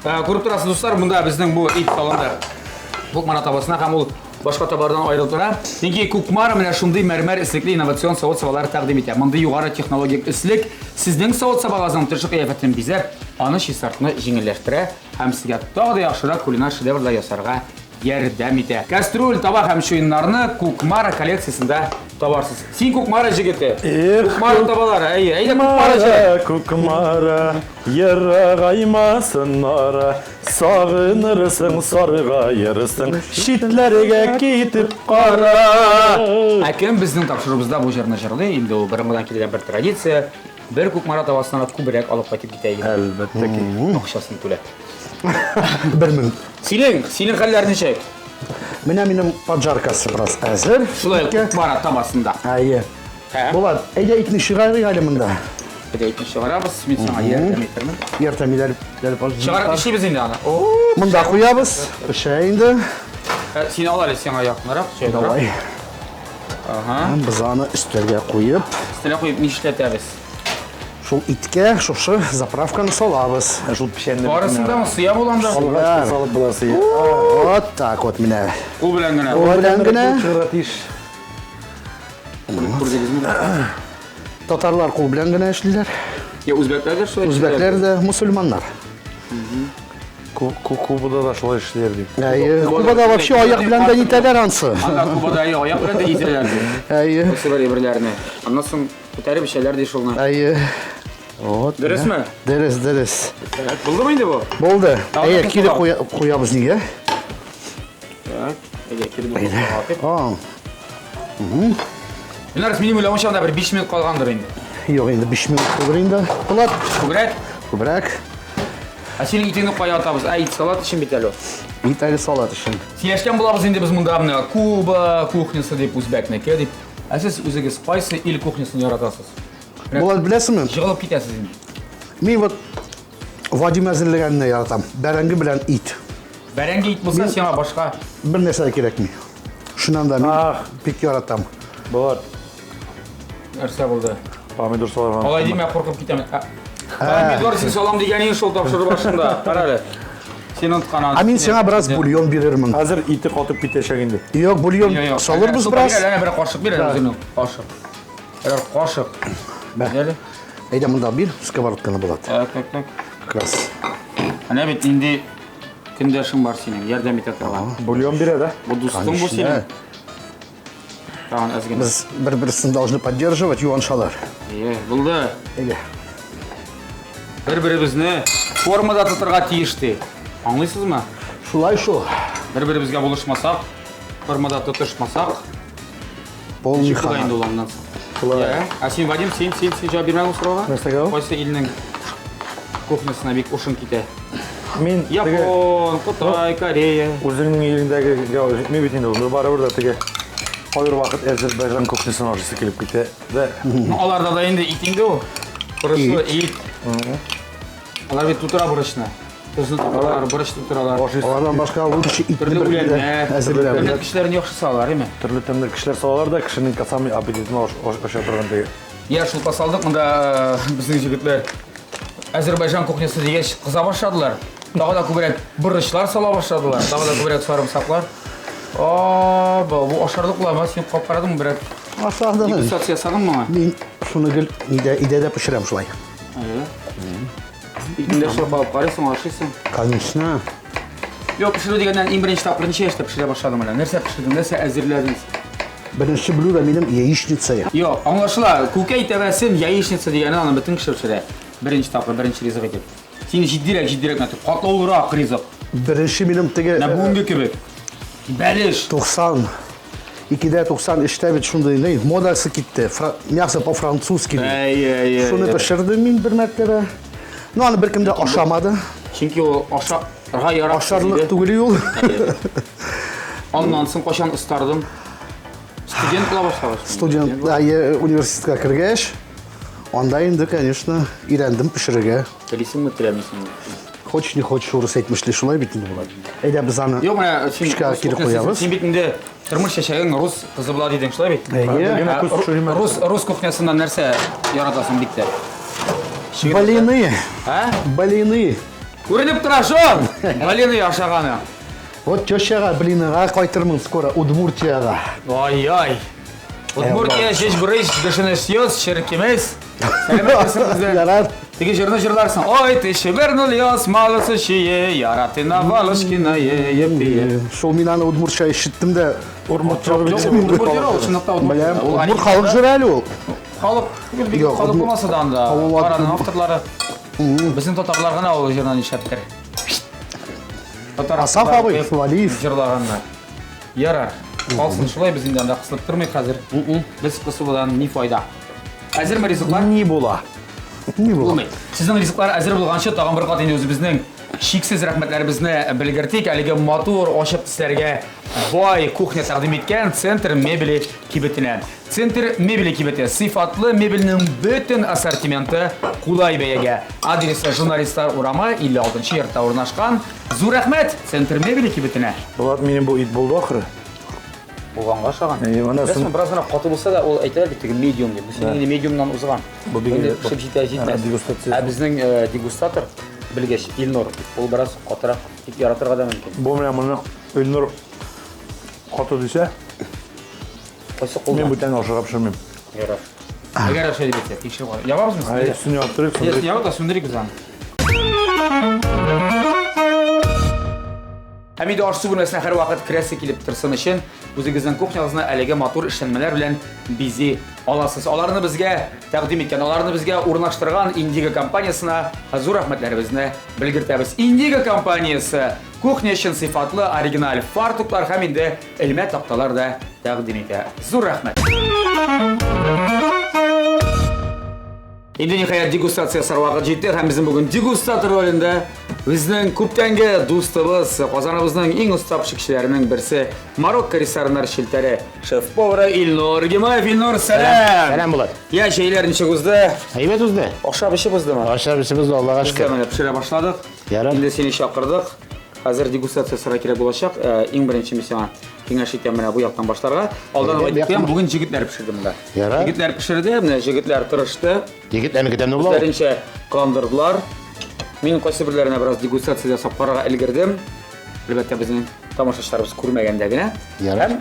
Күреп торасыз, дуслар, монда безнең бу ит салынды. Кукмара табасына һәм ул башка табалардан аерылып тора. Чөнки Кукмара менә шундый мәрмәр өслекле инновацион савыт-сабалар тәкъдим итә. Мондый югары технологик өслек сезнең савыт-сабагызның тышкы кыяфәтен бизәп, аны чистартуны җиңелләштерә һәм сезгә тагы да яхшырак кулинар шедеврлар ясарга ярдәм итә. Кастрюль, таба һәм чуеннарны Кукмара коллекциясендә табарсыз. Син Кукмара җегете. Эх, Кукмара табалары, әйе, әйдә Кукмара җегете. Кукмара, ерагаймасын ара, сагынырсың, саргаерсың, читләргә китеп кара. Ә кем безнең тапшыруыбызда бу җырны җырлый? Инде ул борынгыдан килгән бер традиция. Бер Кукмара табасыннан да күбрәк алып кайтып китә иде. Әлбәттә ки. Акчасын түләп. Бер минут. Синең, синең хәлләр ничек? Менә минем поджаркасы бераз әзер. Шулай Иткә. Кукмара табасында. Әйе. Һәм? Булат, әйдә итне чыгарыйк әле монда. Әйдә итне чыгарабыз, мин сиңа ярдәм итермен. Ярдәм итәр. Чыгарып эшлибез инде аны. О, Монда куябыз. Пешә инде. Син ал әле сиңа якынрак, җайлырак. Давай. Ага. Без аны өстәлгә куеп, Өстәлгә куеп нишләтәбез? шул иткә шушы заправканы салабыз. Шул печәнне. Барысын да сыя булам да. Сыя. Салып буласы. Вот так вот менә. Кул белән генә. Кул белән генә. Чыгарга тиеш. Күрдегезме? Татарлар кул белән генә эшлиләр. Я үзбәкләр дә шулай. Үзбәкләр дә мусульманнар. Кубада да шулай эшлиләр дип. Әйе, Кубада вообще аяк белән дә нитәләр ансы. Анда Кубада аяк белән дә изәләр ди. Әйе. Кайсы бер әйберләрне. Аннан соң күтәреп эчәләр ди шулны. Әйе. Вот. Дөресме? Дөрес, дөрес. Булдымы инде бу? Булды. Тагын Әйе, да кире куя- куябыз нигә? Так, әйдә, кире атып. А, Ленар, минем уйлавымча, анда бер 5 минут калгандыр инде. юк инде 5 минут булыр инде. Булат, Күбрәк? күбрәк. Ә синең итеңне кая атабыз? Ә, ит салат өчен бит әле ул. Ит әле салат өчен. Сөйләшкән булабыз инде без монда менә Куба кухнясы дип, үзбәкнеке дип. Ә сез үзегез кайсы ил кухнясын яратасыз? Менә Булат, беләсеңме? Жыгылып китәсез инде. Мин вот Вадим әзерләгәнне яратам. Бәрәңге белән ит. Бәрәңге ит булса, сиңа башка Бер нәрсә дә кирәкми. Шуннан да мин Ах. бик яратам. Булат, нәрсә булды. помидор салырга. Алай димә, куркып китәм. Помидор син салам дигәнең шул тапшыру башында. Кара әле. Син оныткан аны. Ә мин сиңа бераз бульон бирермен. Хәзер ите катып китәчәк инде. Юк, бульон салырбыз бераз. Бир әле, бер кашык бир әле үзеңнең. Кашык. Берәр кашык. Бә. Әле. Әйдә монда бир, сковородканы Булат. Так, так, так. Как раз. Әнә бит инде көндәшең бар синең, ярдәм итә торган. Бульон бирә дә. Бу дустың бу Конечно. синең. Тагын әз генә. Без бер-берсен должны поддерживать, юаншалар. Е, булды. Әйдә. Бер-беребезне формада тотарга тиеш ди. Аңлыйсызмы? Шулай шул. Бер-беребезгә булышмасак, формада тотышмасак, Полный ничек була хана. инде ул аннан соң? Ә, ә син, Вадим, син, син, син җавап бирмәдең сорауга? Нәрсәгә ул? Кайсы илнең кухнясына бик ушың китә? Мин теге Япон, Кытай, Корея. үзеңнең илеңдәге җитми бит инде ул. Барыбер дә теге кайбер вакыт Әзербайҗан кухнясын ашыйсы килеп китә. Дә. Ну, аларда да инде ит инде ул. Борычлы ит. Алар бит тутыра борычны. Тозны тутыралар, борыч тутыралар. Ашыйсы. Алардан башка лучше итне Төрле бер үләннәр, әзерләп. тәмле кешеләрен яхшы салалар, әйме? Төрле тәмле кешеләр салалар да кешенең самый аппетитын ача торган теге. Я шулпа салдык, монда безнең җегетләр Әзербайҗан кухнясы дигәч кыза башладылар. Тагы да күбрәк борычлар сала башладылар, тагы да күбрәк сарымсаклар. А, бу ашарлык була, син кап карадыңмы берәр? Ашадым. Дегустация ясадыңмы моңа? Мин шуны гел өйдә, өйдә дә пешерәм шулай. Әйе. Итен дә шулай кабып карыйсың, ашыйсың. Конечно. Юк, пешерү дигәннән иң беренче тапкыр ничә яшьтә пешерә башладың менә? Нәрсә пешердең, нәрсә әзерләдең? Беренче блюдо минем яичница. Юк, аңлашыла, күкәй тәбәсен яичница дигәне аны бөтен кеше пешерә. Беренче тапкыр, беренче ризык итеп. Син җитдирәк, җитдирәк нәрсә, катлаулырак ризык. Беренче минем теге Менә бүгенге кебек. Бәлеш. 92-дә, 93-тә бит шундый ни, модасы китте. Мясо по-французски. Әй, әй, әй. Шуны пешердем мин бер мәртәбә. Ну, аны беркем дә ашамады. Чөнки ул ашарга яраксыз Ашарлык иде. түгел ул. Аннан соң кайчан остардың? Студент була башлагач. Студент, әйе, университетка кергәч, анда инде, конечно, өйрәндем пешерергә. Телисеңме, теләмисеңме? Хочешь, не хочешь, урыс әйтмешли, шулай бит инде була. Әйдә, без аны Юк, менә син пичкага рус кире кухнясы- куябыз. Син бит инде тормыш чәчәгең рус кызы була дидең, шулай бит? Әйе. Ә, Рус рус кухнясыннан нәрсә яратасың бик тә? Блины, Ә? блины. Күренеп тора шул. Блины ашаганы. Вот тещага блиныга кайтырмын скоро, Удмуртияга. Ай-ай. Удмуртия җеж бурыч, дошыны съез, черкемес. Сәләмәт бездән. Ярар. Теге җырны җырларсың. Ой, ты шибернул яс, малысы чие, яраты на валышкина е, Шул мин аны удмуртча ишеттем дә. Удмуртча Юк, удмурт җыры ул, чынлыкта удмурт. Беләм, Ул удмурт халык җыры әле ул. Халык түгел, бик Юк, халык удмурт- булмаса да анда. Авыл Араның аты- авторлары. Безнең татарлар гына ул җырны нишләптер. Татар Асаф авторлары абый, бик Валиев. Җырлаганнар. Ярар. Калсын шулай, без инде анда кысылып тормыйк хәзер. Без кысылудан ни файда? Әзерме ризыклар? Ни була? Ни була? Булмый. Сезнең ризыклар әзер булганчы тагын бер кат инде үзебезнең чиксез рәхмәтләребезне белгертик. Әлеге матур, ачык төсләргә бай кухня тәкъдим иткән Центр мебели кибетенә. Центр мебели кибете сыйфатлы мебельнең бөтен ассортименты кулай бәягә. Адресы Журналистлар урамы 56 йортта урнашкан. Зур рәхмәт Центр мебели кибетенә. Булат, минем бу ит булды ахыры. Булганга ошаган. Әйе, менә Беләсеңме, бераз гына каты булса да, ул әйтәләр бит теге медиум дип. Бу синең инде медиумнан узган. Бу бик Инде әйбәт. пешеп җитә җитмәс. Ә, дегустация. Ә безнең дегустатор белгеч Илнур, ул бераз катырак дип яратырга да мөмкин. Бу менә моны Илнур каты дисә, Кайсы мин кулдан? бүтән ашарга пешермим. Ярар. Әгәр ашай дип әйтсә, тикшереп кара. Ябабызмы? Әй, өстен яптырыйк, Ясын сүндерик. ябык та сүндерик без аны. Һәм инде аш-су бүлмәсенә һәрвакыт керәсе килеп торсын өчен үзегезнең кухнягызны әлеге матур эшләнмәләр белән бизи аласыз. Аларны безгә тәкъдим иткән, аларны безгә урнаштырган Indigo компаниясенә зур рәхмәтләребезне белгертәбез. Indigo компаниясе кухня өчен сыйфатлы оригиналь фартуклар һәм инде элмә такталар да тәкъдим итә. Зур рәхмәт. Инде ниһаять дегустация ясар вакыт җитте һәм безнең бүген дегустатор ролендә безнең күптәнге дустыбыз, Казаныбызның иң оста пешекчеләренең берсе, Марокко рестораннар челтәре шеф-повары Илнур Гимаев. Илнур, сәлам! Сәлам, Булат. Я, җәйләр ничек узды? Әйбәт узды. Ашап эчеп уздымы? Ашап эчеп узды, Аллага Без дә шөкер. менә пешерә башладык. Ярар. Инде сине чакырдык. Хәзер дегустация ясарга кирәк булачак. Иң беренче мин сиңа киңәш итәм менә бу яктан башларга. Алдан Әйдә, ук әйтеп куям, яктан бүген җегетләр пешерде монда. Ярар. Җегетләр пешерде, менә җегетләр тырышты. Егетләрне көтәм дә була. Үзләренчә кыландырдылар. Мин кайсы берләренә бераз дегустация ясап карарга өлгердем. Әлбәттә, безнең тамашачыларыбыз күрмәгәндә генә. Ярар. Һәм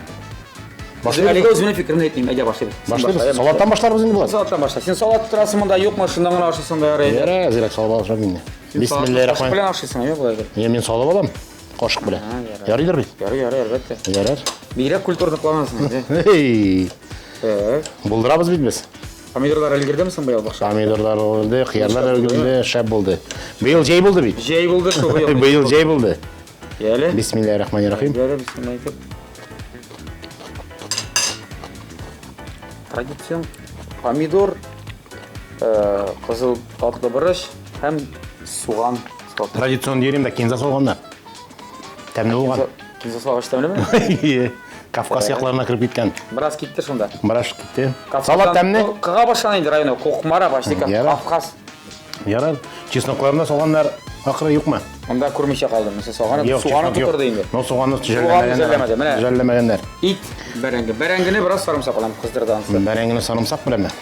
Башлыйбыз. Әлегә үземнең фикеремне әйтмим. Әйдә башлыйбыз. Син Башлыйбыз. башла, Салаттан башларбыз инде Булат. Салаттан башла. Син салат торасың монда, юкмы? Шуннан гына ашыйсың да ярый. Ярар, әзрәк салып алышам инде. Син салатны Бисмиллаһир кашык белән ашыйсың, юк болай бер. Я мин салып алам. Кашык белән. ярар. Ярыйдыр бит. Ярый, ярый, әлбәттә. Ярар. Бигрәк культурно кыланасың инде. Эй, Так. булдырабыз бит без. Помидорлар өлгердеме соң быел бакча? Помидорлар өлгерде, кыярлар өлгерде, шәп булды. Быел җәй булды бит. Җәй булды шул быел. Быел җәй булды. Яле. Бисмиллаһир рахманир рахим. Яле, бисмилла әйтеп. Традицион помидор, кызыл татлы борыч һәм суган салат. Традицион дирем дә кинза салганнар. Тәмле булган. Кинза салгач тәмлеме? Кавказ якларына кереп киткән. Бераз китте шунда. Бераз китте. Салат тәмле. Кыга башлан инде районы. Кукмара почти как Ярар. Кавказ. Ярар. Чеснокларны салганнар ахыры юкмы? Монда күрмичә калдым. Нәрсә салган? Юк, Суганы чеснок юк. тутырды инде. Но суганны Суганны жәлләмәде, менә. Жәлләмәгәннәр. Ит, бәрәңге. Бәрәңгене бераз сарымсак белән кыздырды анысы. Бәрәңгене сарымсак беләнме?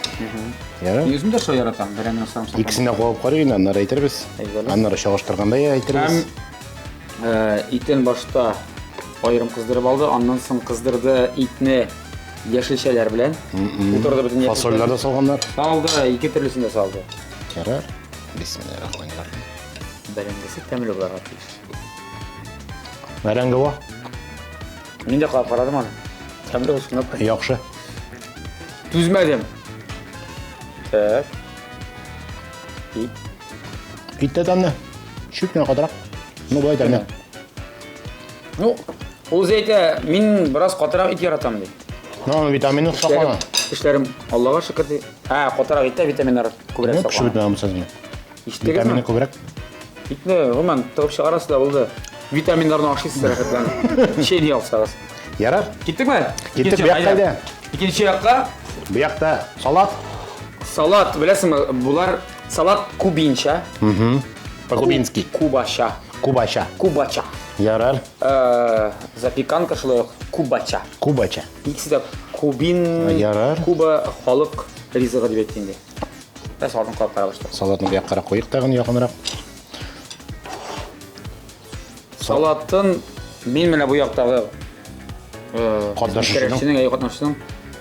Ярар. Мин үзем дә шулай яратам, бәрәңгене сарымсак. белән. Икесен дә куып карыйк инде, аннары әйтербез. Әйдәле. Аннары чагыштырганда я әйтербез. Һәм итен башта аерым кыздырып алды, аннан соң кыздырды итне яшелчәләр белән. Утырды бөтен яшелчәләр. Фасольләр дә салганнар. Салды, ике төрлесен дә салды. Ярар. Бисмиллаһир-рахманир-рахим. Бәрәңгесе тәмле булырга тиеш. Бәрәңге бар. Мин дә карап карадым аны. Тәмле булсын дип. Яхшы. Түзмәдем. Так. Ит. Ит тә тәмле. Чүт кенә катырак. Ну, болай тәмле. Ну, ул үзе әйтә, мин бераз катырак ит яратам ди. Ну, аның витамины саклана. Тешләрем Аллага шөкер ди. Ә, катырак иттә витаминнар күбрәк саклана. Пешеп бетмәгән булса Ишеттегезме? Витамины күбрәк. Итне, гомумән, тыгып чыгарасыз да булды. Витаминнарны ашыйсыз рәхәтләнеп. Чәйни алсагыз. Ярар. Киттекме? Киттек, бу якка әйдә. Икенче якка. Бу якта салат. Салат, беләсеңме, болар салат кубинча. Угу. По-кубински. Кубача. Кубача. Кубача. Ярар. Э, запеканка шулай ук кубача. Кубача. Икесе дә кубин, Ярар. Куба халык ризыгы дип әйтте инде. Ә салатын кабып карабыз. Салатны бу яккарак куйык тагын якынрак. Салатын мин менә бу яктагы э, Катнашучының. Көрәшченең, әйе, катнашучының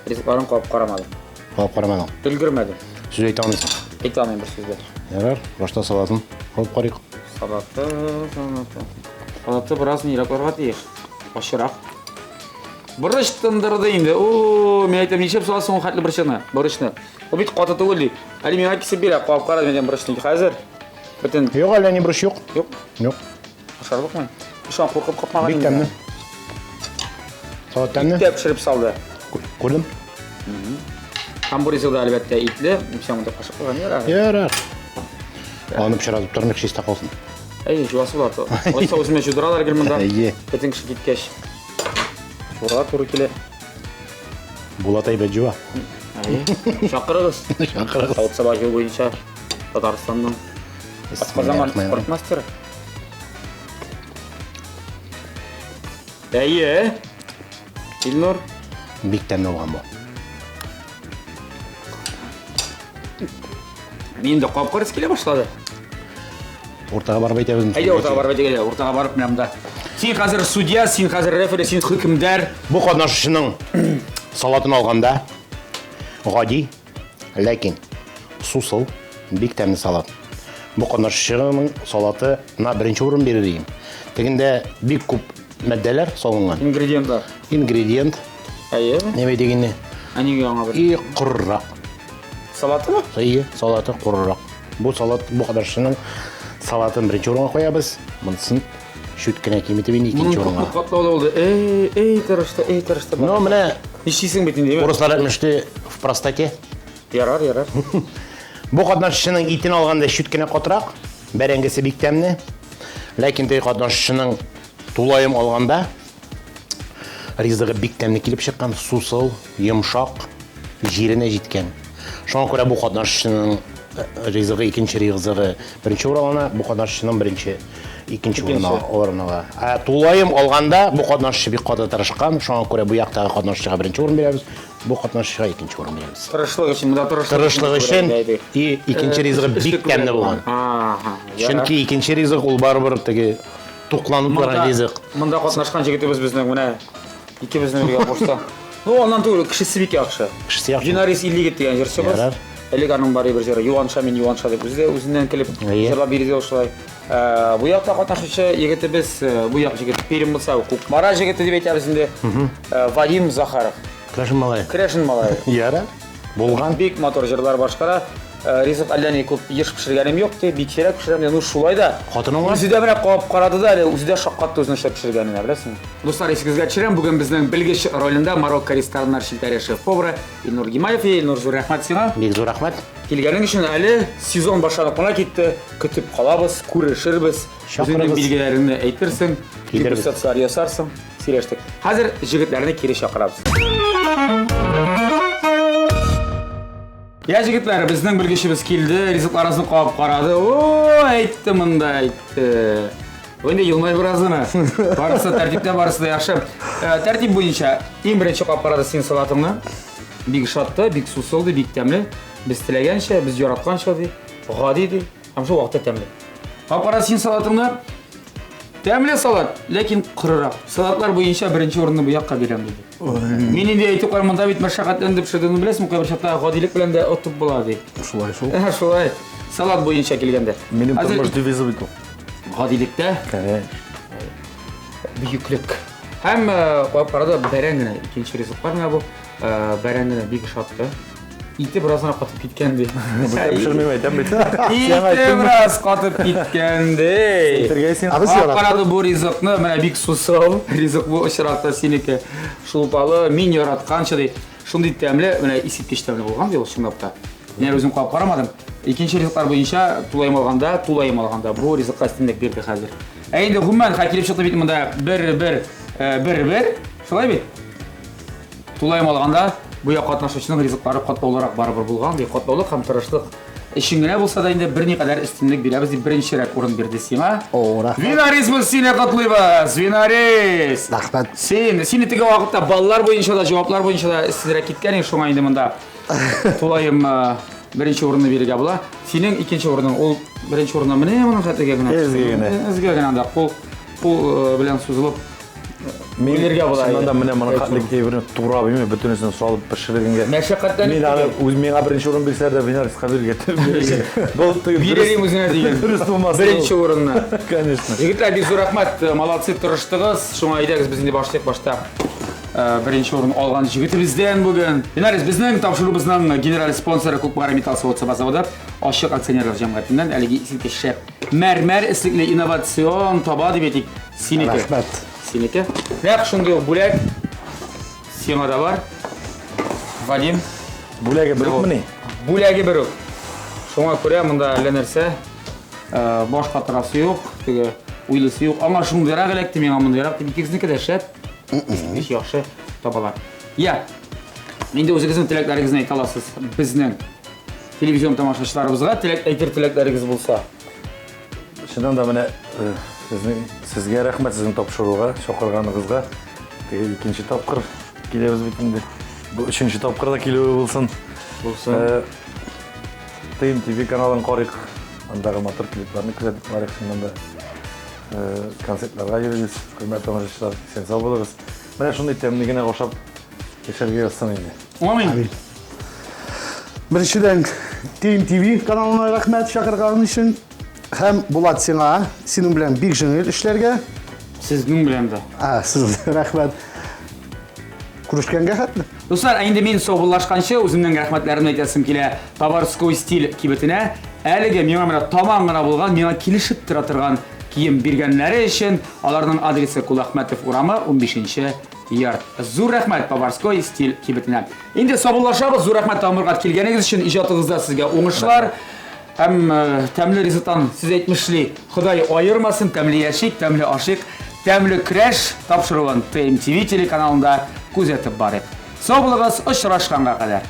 ризыкларын кабып карамадым. Кабып карамадың. Өлгермәдем. Сүз әйтә алмыйсың. Әйтә алмыйм бер сүз дә. Ярар, башта салатын кабып карыйк. Салаты, салаты. Салаты бераз нирәк барырга тиеш. Ачырак. Борыч тындырды инде. О, мин әйтәм, нишләп саласың ул хәтле борычны? Борычны. Ул бит каты түгел ди. Әле миңа кисеп бирә, кабып кара мин борычны. Хәзер бөтен Юк, әллә ни борыч юк. Юк. Юк. Ашарлыкмы? Шуңа куркып капмаган Бик тәмле. Салат тәмле. Ит тә пешереп салды. Күрдем. Һәм бу ризык да әлбәттә итле. Син монда кашык куйган ярар. Ярар. Аны пешереп тормыйк, чиста калсын. Әй, жуасы була. Алайса үземә жудыралар гел монда. Әйе. Бөтен кеше киткәч. Жуырга туры килә. Булат әйбәт жуа. Әйе. Чакырыгыз. Чакырыгыз. Савыт саба жуу буенча Татарстанның атказанган спорт мастеры. Әйе. Илнур. Бик тәмле булган бу. Мин дә капкырыс килә башлады. Уртага барып әйтәбез. Әйдә уртага барып әйтик, уртага барып менә монда. Син хәзер судья, син хәзер рефери, син хөкемдар. Бу катнашучының салатын алганда гади, ләкин сусыл, бик тәмле салат. Бу катнашучының салатына беренче урын бирер идем. Тегендә бик күп матдәләр салынган. Ингредиентлар. Ингредиент. Әйе. Нәмә дигәнне? Ә нигә аңа бер? И корырак. Салатымы? Әйе, салаты корырак. Бу салат, бу катнашучының салатын беренче урынга куябыз. Монысын чүт кенә киметеп инде икенче урынга. Моның катлаулы булды. Эй, эй, тырышты, эй, тырышты. Ну, менә нишлисең бит инде, Урыслар әйтмешли, в простоте. Ярар, ярар. Бу катнашучының итен алганда чүт кенә катырак, бәрәңгесе бик тәмле. Ләкин теге катнашучының тулаем алганда ризыгы бик тәмле килеп чыккан, сусыл, йомшак, җиренә җиткән. Шуңа күрә бу катнашучының э, ризыгы икенче ризыгы беренче урын ала, бу катнашучының беренче икенче урын урын ала. Ә тулаем алганда бу катнашучы бик каты тырышкан, шуңа күрә бу яктагы катнашучыга беренче урын бирәбез, бу катнашучыга икенче урын бирәбез. Тырышлык өчен, монда тырышлык. Тырышлык өчен и икенче э, ризыгы бик тәмле булган. Чөнки икенче ризык ул барыбер теге тукланып торган ризык. Монда катнашкан җегетебез безнең менә икебезнең бергә кушса. Ну, аннан түгел, кешесе бик яхшы. Кешесе яхшы. Динарис Иллегет дигән җырчыбыз. Ярар. Элек аның бар бер җыры Юанша мин Юанша дип үзе дә үзеннән килеп җырлап бирде ул шулай. Э, бу якта катнашучы егетебез, э, бу як җегет Пермь булса, Кукмара җегете дип әйтәбез инде. Э, Вадим Захаров. Крәшен малае. Крәшен малае. Ярар. Булган. Бик матур җырлар башкара. Э, ризык әллә ни күп еш пешергәнем юк ди, бик сирәк пешерәм ди. Ну шулай да. Хатының бар? Үзе дә менә кабып карады да әле, үзе дә шаккатты үзенең шәп пешергәненә, беләсеңме? Дуслар, исегезгә төшерәм, бүген безнең белгеч ролендә Марокко рестораннар челтәре шеф-повары Илнур Гимаев. Илнур, зур рәхмәт сиңа. Бик зур рәхмәт. Килгәнең өчен әле сезон башланып кына китте. Көтеп калабыз, күрешербез. Үзеңнең билгеләреңне әйтерсең, дегустацияләр ясарсың. Сөйләштек. Хәзер җегетләрне кире чакырабыз. Я, җегетләр, безнең белгечебез килде, ризыкларыбызны кабып карады. О, әйтте монда, әйтте. Бу инде елмай бераз гына. Барысы тәртиптә, барысы да яхшы. Э, тәртип буенча иң беренче кабып карады син салатыңны. Бик ошатты, бик сусыл ди, бик тәмле. Без теләгәнчә, без яратканча ди. Гади ди. Һәм шул вакытта тәмле. Кабып карады син салатыңны. Тәмле салат, ләкин корырак. Салатлар буенча беренче урынны бу якка бирәм, диде. Мин инде әйтеп куям, монда бит мәшәкатьләнеп пешердем, беләсеңме, кайбер чакта гадилек белән дә отып була, ди. Шулай шул. Шулай. Салат буенча килгәндә. Минем тормыш девизы бит ул. Гадилектә. Конечно. Бөеклек. Һәм куап карады бәрәңгене, икенче ризык бар менә бу. Бәрәңгене бик ошатты. Ите бераз гына катып киткән ди. Бүтән пешермим әйтәм бит. Ите бераз катып киткән ди. Әйтергә син. Ә без Куап карады бу ризыкны, менә бик сусыл ризык бу очракта синеке. Шулпалы, мин яратканча ди. Шундый тәмле, менә искиткеч тәмле булган ди ул чынлап та. Мин әле үзем кабып карамадым. Икенче ризыклар буенча тулаем алганда, тулаем алганда бу ризыкка өстенлек бирде хәзер. Ә инде гомумән хәл килеп чыкты бит монда бер бер э, бер бер, шулай бит? Тулаем алганда бу як катнашучының ризыклары катлаулырак барыбер булган, ди. Катлаулык һәм тырышлык өчен генә булса да инде берникадәр өстенлек бирәбез дип беренчерәк урын бирде сиңа. О, рәхмәт. Винарис, без сине котлыйбыз. Винарис! Рәхмәт. Син, сине теге вакытта баллар буенча да, җаваплар буенча да өстенрәк киткән идең, шуңа инде монда тулаем э, беренче урынны бирергә була. Синең икенче урының, ул беренче урыннан менә моның хәтлегә генә. Эзгә генә. Эзгә генә анда кул кул э, белән сузылып Мин Бүлергә була Чыннан да иде. менә моның хәтлек әйберне турап, именно бөтенесен салып пешергәнгә. Мәшәкатьләнеп Мин аны үз миңа беренче урын бирсәләр дә Винарска бирергә. Бу теге Бирерим үзенә дигән. Дөрес булмас. Беренче урынны. Конечно. Егетләр, бик зур рәхмәт, молодцы, тырыштыгыз. Шуңа әйдәгез, без инде башлыйк башта. Э, беренче урын алган җегетебездән бүген. Винарис, безнең тапшыруыбызның генераль спонсоры Кукмара металл савыт-саба заводы ачык акционерлар җәмгыятеннән әлеге искиткеч шәп мәрмәр эслекле инновацион таба дип әйтик. Синеке. Рәхмәт. Синеке. Нәкъ шундый ук бүләк сиңа да бар. Вадим. Бүләге бер үкмени? Бүләге бер үк. Шуңа күрә монда әллә нәрсә э, баш катырасы юк, теге уйлысы юк. Аңа шундыйрак эләкте, миңа мондыйрак дип икегезнеке дә шәп. Искиткеч яхшы табалар. Я, инде үзегезнең теләкләрегезне әйтә аласыз безнең телевизион тамашачыларыбызга теләк әйтер теләкләрегез булса. Чыннан да менә э, сезнең сезгә рәхмәт сезнең тапшыруга, чакырганыгызга. Теге икенче тапкыр киләбез бит инде. Бу өченче тапкыр да килүе булсын. Булсын. Э, ТМТВ каналын карыйк. Андагы матур клипларны күзәтеп барыйк чыннан да. Э, концертларга йөрегез, хөрмәтле тамашачылар, исән сау булыгыз. Менә шундый тәмле генә ашап яшәргә язсын инде. Амин. Беренчедән TMTV каналына рәхмәт чакырган өчен. Һәм Булат сиңа, синең белән бик җиңел эшләргә. Сезнең белән дә. А, сез рәхмәт. Күрешкәнгә хәтле. Дуслар, ә инде мин саубуллашканчы үземнең рәхмәтләремне әйтәсем килә Поварской стиль кибетенә. Әлеге миңа менә таман гына булган, миңа килешеп тора торган кием биргәннәре өчен аларның адресы Кулахмәтов урамы 15 йорт. Зур рәхмәт Поварской стиль кибетенә. Инде саубуллашабыз. Зур рәхмәт Тамырга килгәнегез өчен. Иҗатыгызда сезгә уңышлар. Һәм э, тәмле ризыктан сез әйтмешли, Ходай аермасын, тәмле яшик, тәмле ашыйк, тәмле көрәш тапшыруын ТМТВ телеканалында күзәтеп барыйк. Сау булыгыз, очрашканга кадәр.